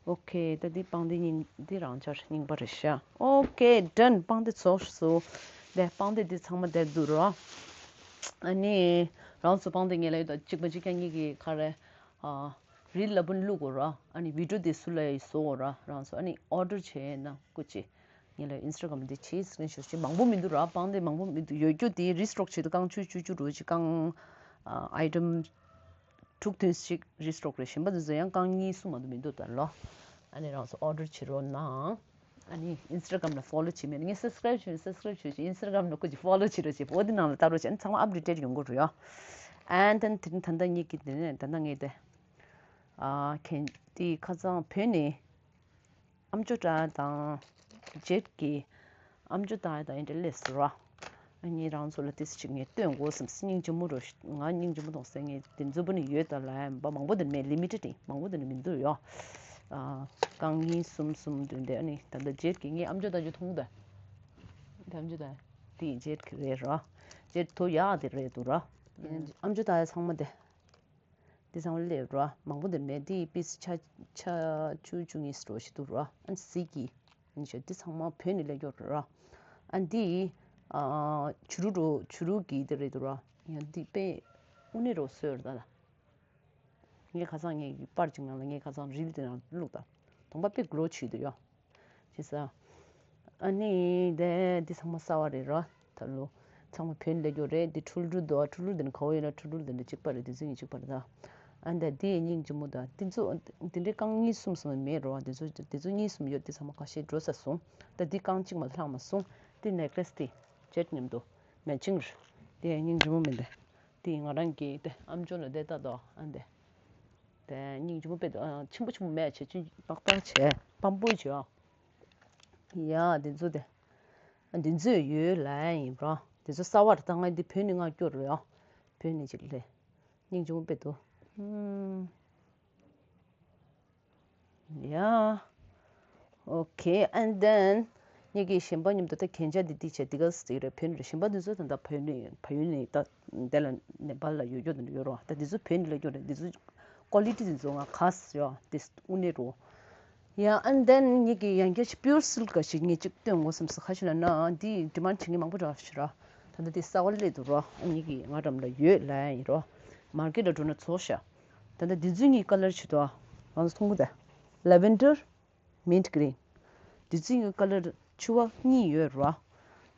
ཨོ་ཁེ། ད་འདི་པང་གདན་རྙིང་འདི་རང་འཇགས་རྙིང་པ་རེད་ཤག་ཨོ་ཁེ། ཌན། པང་གདན་རྫོགས་སོང་། དེ་པང་གདན་འདི་ཚང་མ་དེར་འདུག་རོ། ཨ་ནི། རང་ཚོ་པང་གདན་ངེད་ལ་ཡོད་དོ། གཅིག་པ་གཅིག་རྐྱང་གཉིས་ཀྱི་ཁ་རེ། ཨ། རི་ལ་བུན་བླུག་དགོས་ར། ཨ་ནི་བི་ཌིའོ་དེ་སུ་ལ་ཡི་བཟོ་དགོས་ར། རང་ཚོ་ཨ་ནི་ཨོ་ཌར་བྱས་ན་སྐུ་མཁྱེན། ངེད་ལ་ཨིན་སི་ཊ་གྷ་རམ་དེ་བྱས་སི་ཀི་རིན་ཤོཊ་བྱས། མང་པོ་མི་འདུག་ར། པང་གདན་མང་པོ་མི་འདུག་ཡོད་རྒྱུ་དེ་རི་སི་ཊོག་བྱས་འདུག་རྐང་བཅུ་བཅུ་བཅུ་རུ་ཅིག་རྐང་། ཨ། ཨའི་ཊམ་དྲུག་བདུན་ཅིག་རི་སི་ཊོག་རེད། གཞན་པ་དེ་ཚོ་ཡང་རྐང་གཉིས་གསུམ་མ་གཏོགས་མི་འདུག་ད་ལོ། ཨ་ནི་རང་ཚོ་ཨོ་ཌར་བྱེད་རོགས་གནང་། ཨ་ནི་ཨིན་སི་ཊ་གྷ་རམ་ལ་ཕོ་ལོ་བྱེད་མེད། ངས་སབ་སི་ཀ་རེབ་བྱེད་མེད། སབ་སི་ཀ་རེབ་བྱེད་ཅིག་ཨིན་སི་ཊ་གྷ་རམ་ལ་སྐུ་མཁྱེན་ཕོ་ལོ་བྱེད་རོགས་བྱེད། འོ་དེ་ནང་ལ་ལྟ་རོགས་བྱེད། ཨ་ནི་ཚང་མ་ཨབ་ཌེ་ཊེཌ་ཡོང་གི་རེད་ཡ། ཨེན་ཌ་དེ་ད་ལྟ་ངས་དེ། ཨ། གན་དེ་ཁ་སང་བོད་ནས་ཨམ་ཅོག་བཏང་དང་། ཇེཊ་གི་ཨམ་ཅོག་བཏང་དང་ཨིན་ཊར་ལེ་སི་ར། ཨ་ནི་རང་ཚོ་ལ་ཏིས་ཅིག་ངས་སྟོན་དགོས་བསམ། སྙིང་རྗེ་མོ་རོ། ང་སྙིང་རྗེ་མོ་མཐོང་སེ། ངས་དེ་ཚོ་བོད་ནས་ཡོད་ད་ལ་ཡ། མ་མང་པོ་དེ་མེད། ལི་མི་ཊེཌ་ཡིན། མང་པོ་དེ་ནས་མི་འདུག་ཡོ། ཨ། རྐང་གཉིས་གསུམ་གསུམ་བདུན་དེ། ཨ་ནི་ད་ལྟ་ཇེཊ་གི་ངས་ཨམ་ཅོག་བཏང་རྒྱུ་མཐོང་གི་འདུག་དེ་ཨམ་ཅོག་བཏང་དེ་ཇེཊ་གི་རེད་ར། ཇེཊ་དོ་ཡག་དེ་རེད་འདུག་ར། ཨམ་ཅོག་བཏང་ཡ་ཚང་མ་དེ། འདི་ཚང་མ་སླེབས་རོ། མང་པོ་འདིར་མེད། འདི་པིས་ཆ་ཆ་བཅུ་བཅུ་གཉིས་རོ་ཞིག་འདུག་རོ། ཨ་ནི་གཟིག་གི། ཨ་ནི་ཤོད། འདི་ཚང་མ་བོད་ནས་སླེབས་ཡོད་རོ། ཨ་འདི། ཨ། བྱུ་རུ་རོ། བྱུ་རུ་གི་འདི་རེད་འདུག་རོ། ཡང་འདི་དཔེ་དངོས་གནས་རོ་སོས་རེད་ད། ངས་ཁ་སང་ངས་པར་ཅིག་ནང་ལ་ངས་ཁ་སང་རིལ་འདི་ནང་བླུགས་ད། གདོང་པ་དཔེ་གློ་བྱེད་འདུག་ཡོ། ཅི་ཟེར། ཨ་ནི་དེ་འདི་ཚང་མ་གསར་བ་རེད་ར། ད་ལོ་ཚང་མ་བོད་ནས་སླེབས་ཡོད་རེད། འདི་འཕྲུལ་འཕྲུལ་འདུག་འཕྲུལ་འཕྲུལ་འདི་ནི་ག་བོ་ཡིན་ན་འཕྲུལ་འཕྲུལ་འདི་འདྲ་གཅིག་པ་རེད། འདི་ཚོ་གཉིས་གཅིག་པ་རེད་ད། ཨ་འདི་འདི་སྙིང་རྗེ་མོ་ད། འདི་ཚོ་འདི་འདྲའི་རྐང་གཉིས་གསུམ་གསུམ་མེད་རོ། འདི་ཚོ་འདི་ཚོ་གཉིས་གསུམ་ཡོད། འདི་ཚང་མ་ཁ་ཤས་འགྲོ་ཚར་སོང་། ད་འདི་རྐང་གཅིག་མ་ལྷག་མ་སོང་། འདི་ནེག་ལེ་སི་འདི་ཇེཊ་མཉམ་དུ་མེ་ཅིང་རེད། འདི་ཡང་སྙིང་རྗེ་མོ་མིན་ད། འདི་ང་རང་གི་དེ་ཨམ་ཅོག་ལ་བསྡད་ད་དོ། ཨ་འདི། དེ་སྙིང་རྗེ་མོ་དཔེ་འདུག་ཨ། ཆེན་པོ་ཆེན་པོ་མེད་བྱས། ཆུང་ཆུང་ཏག་ཏག་བྱས། སྤམ་པོ་བྱས། ཡ་འདི་ཚོ་དེ། ཨ་འདི་ཚོ་ཡོད་ལ་ཡིན་རོ། འདི་ཚོ་གསར་བ་རེད་ད། ང་འདི་བོད་ནས་མངགས་རྒྱུ་རེད་ཡ། བོད་ནས་ཅིག་ལས། སྙིང་རྗེ་མོ་དཔེ་འདུག་ཨུམ། ཡ། ཨོ་ཁེ། And then ངེད་ཀྱིས་གཞན་པ་མཉམ་དུ་ད་གན་ཇ་འདི་འདི་བྱས། འདི་ག་ཟེ་རེད། བོད་ནས་རེད། གཞན་པ་འདི་ཚོ་ད་ལྟ་བོད་ནས་བལ་ཡུལ་ནས་ད་འདི་ལ་ནེ་པཱལ་ལ་ཡོད་རྒྱུ་དེ་འདྲ་ཡོད་རོ། ད་འདི་ཚོ་བོད་ནས་སླེབས་རྒྱུ་རེད། འདི་ཚོ་ཀོ་ལི་ཊི་འདི་ཚོ་ང་ག་ཟེ་ཡོ། འདི་དངོས་གནས་རོ། ཡ། And then ངེད་ཀྱིས་ཡང་བསྐྱར་པིའུར་སིལཀ་ཞིག་ངས་གཅིག་སྟོན་དགོས་བསམ་སོང་། ག་ཞིག་ལབ་ན་འདི་ཌི་མཱན་ཌི་བྱེད་མཁན་མང་པོ་འདྲ་བ་ཞིག་རོ། ད་ལྟ་འདི་གསར་བ་སླེབས་འདུག་རོ། ཨ་ངེད་ཀྱིས་ང་འགྲམ་ལ་ཡོད་ལབ་ཡ་ཡིན་རོ། མར་ཀེཊ་ལ་འགྲོ་ན་རྫོགས་ཤག་ད་ལྟ་འདི་ཚོའི་གཉིས་ཀ་ལར་བྱེད་དོ། ང་ཚོ་མཐོང་གི་ད། ལེ་ཝེན་ཌར། མིནཊ་གི་རིང་། འདི་ཚོའི་གཉིས་ཀ་ལར་ཕྱུ་པ་གཉིས་ཡོད་རོ།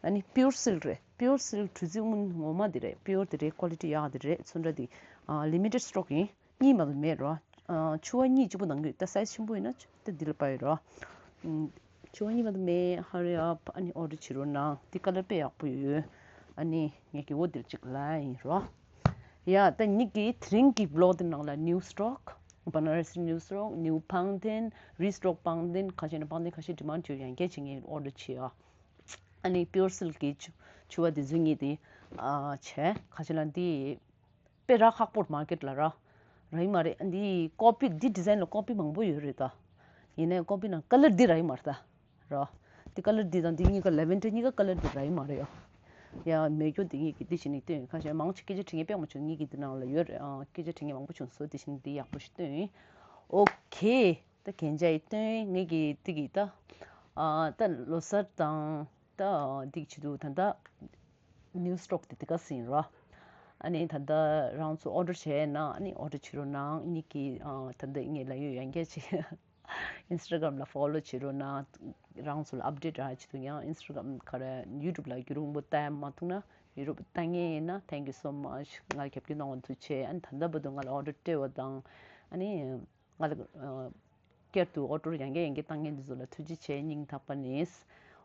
ཨ་ནི་པིའུར་སིལཀ་རེད། པིའུར་སིལཀ་བྲུ་རྩི་སྔོན་ངོ་མ་འདི་རེད། པིའུར་འདི་རེད། ཀོ་ལི་ཊི་ཡག་འདི་རེད། ཚོན་ཁྲ་འདི། ཨ། ལི་མི་ཊེཌ་སི་ཊོག་ཡིན། གཉིས་མ་གཏོགས་མེད་རོ། ཨ། ཕྱུ་པ་གཉིས་གཅིག་པུ་གནང་གི་ཡོད། ད་སའི་ཛི་ཆེན་པོ་ཡིན་ན་ད་འདི་ལ་པ་ཡོད་རོ། ཨ། ཕྱུ་པ་གཉིས་མ་གཏོགས་མེད། ཧ་རི་ཨབ། ཨ་ནི་ཨོ་ཌར་བྱེད་རོགས་གནང་། འདི་ཀ་ལར་དཔེ་ཡག་པོ་ཡོད། ཨ་ནི་ངེད་ཀྱིས་འོ་འདིར་གཅིག་ལབ་ཡིན་རོ། ཡ། ད་ངེད་ཀྱིས་དེ་རིང་གི་བི་ལོག་འདི་ནང་ལ་ནིའུ་སི་ཊོག་བ་ན་ར་སི་ནིའུ་སི་ཊོག་ནིའུ་པང་གདན། རི་སི་ཊོག་པང་གདན། ཁ་ཤས་ནས་པང་གདན་ཁ་ཤས་ཌི་མཱན་ཌི་བྱེད། ཡང་བསྐྱར་བྱེད། ངས་ཨོ་ཌར་བྱེད་ཨ། ཨ་ནི་པིའུར་སིལཀ་གི་ཕྱུ་ཕྱུ་པ་འདི་ཚོའི་གཉིས་དེ། ཨ། བྱས། ཁ་ཤས་ལ་འདི་དཔེ་རག་ཁག་པོ་རེད། མར་ཀེཊ་ལ་རག་རག་གི་མ་རེད། འདི་ཀོ་པི། འདི་ཌི་ཛའིན་ལ་ཀོ་པི་མང་པོ་ཡོད་རེད་ད། ཡིན་ནའི་ཀོ་པི་ནང་ཀ་ལར་འདི་རག་གི་མ་རེད་ད། རོ། འདི་ཀ་ལར་འདི་དང་འདི་གཉིས་ཀ། ལེ་ཝེན་ཌར་གཉིས་ཀ་ཀ་ལར་འདི་རག་གི་མ་རེད་ཡ། ཡ། མེད་རྒྱུ་འདི་ངེད་ཀྱིས་འདི་བྱས་ནས་སྟོན། ཁ་ཤས་མང་ཆེ་སྐད་ཆ་དྲི་མཁན་དཔེ་མང་པོ་བྱུང་། ངེད་ཀྱི་འདི་ནང་ལ་ཡོད་རེད། ཨ། སྐད་ཆ་དྲི་མཁན་མང་པོ་བྱུང་སོང་། འདི་བྱས་ནས་འདི་ཡག་པོ་ཞིག་སྟོན་ཡིན། ཨོ་ཁེ། ད་གན་ཇ་ཡི་སྟོན། ངེད་ཀྱིས་འདི་གི་ད། ཨ། ད་ལོ་གསར་དང་ད་འདི་གི་ཆེད་དུ་ད་ལྟ་ནིའུ་སི་ཊོག་དེ་འདི་ག་ཟིན་རོ། ཨ་ནི་ད་ལྟ་རང་ཚོ་ཨོ་ཌར་བྱས་ན་ཨ་ནི་ཨོ་ཌར་བྱེད་རོགས་གནང་། ངེད་ཀྱིས། ཨ། ད་ལྟ་ངས་ལབ་ཡོད། ཡང་བསྐྱར་བྱེད། ཨིན་སི་ཊ་གྷ་རམ་ལ་ཕོ་ལོ་བྱེད་རོགས་གནང་། རང་ཚོ་ལ་ཨབ་ཌེཊ་རག་ཆེད་དུ་ཡང་ཨིན་སི་ཊ་གྷ་རམ་ག་རེ་ཡུ་ཊུབ་ལ་རྒྱུན་རིང་པོ་ལྟ་མ་ཐུབ་ན། ཡུ་ཊུབ་ལྟ་མཁན་ཡིན་ན་thank you so much། ང་རྒྱབ་སྐྱོར་གནང་བ་ཐུགས་རྗེ་ཆེ། ཨ་ནི་ད་ལྟ་བར་དུ་ང་ལ་ཨོ་ཌར་སྤྲད་པ་དང་། ཨ་ནི་ང་ལ། ཨ། བསྐྱར་དུ་ཨོ་ཌར་ཡང་བསྐྱར་ཡང་བསྐྱར་བཏང་མཁན་འདི་ཚོ་ལ་ཐུགས་རྗེ་ཆེ། སྙིང་ཐག་པ་ནས།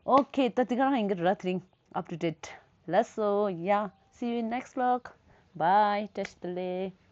ཨོ་ཁེ། ད་འདི་ག་རང་ཡིན་གྱི་རེད། དེ་རིང་up to date། That's all. Yeah, see you in next vlog. Bye. བཀྲ་ཤིས་བདེ་ལེགས།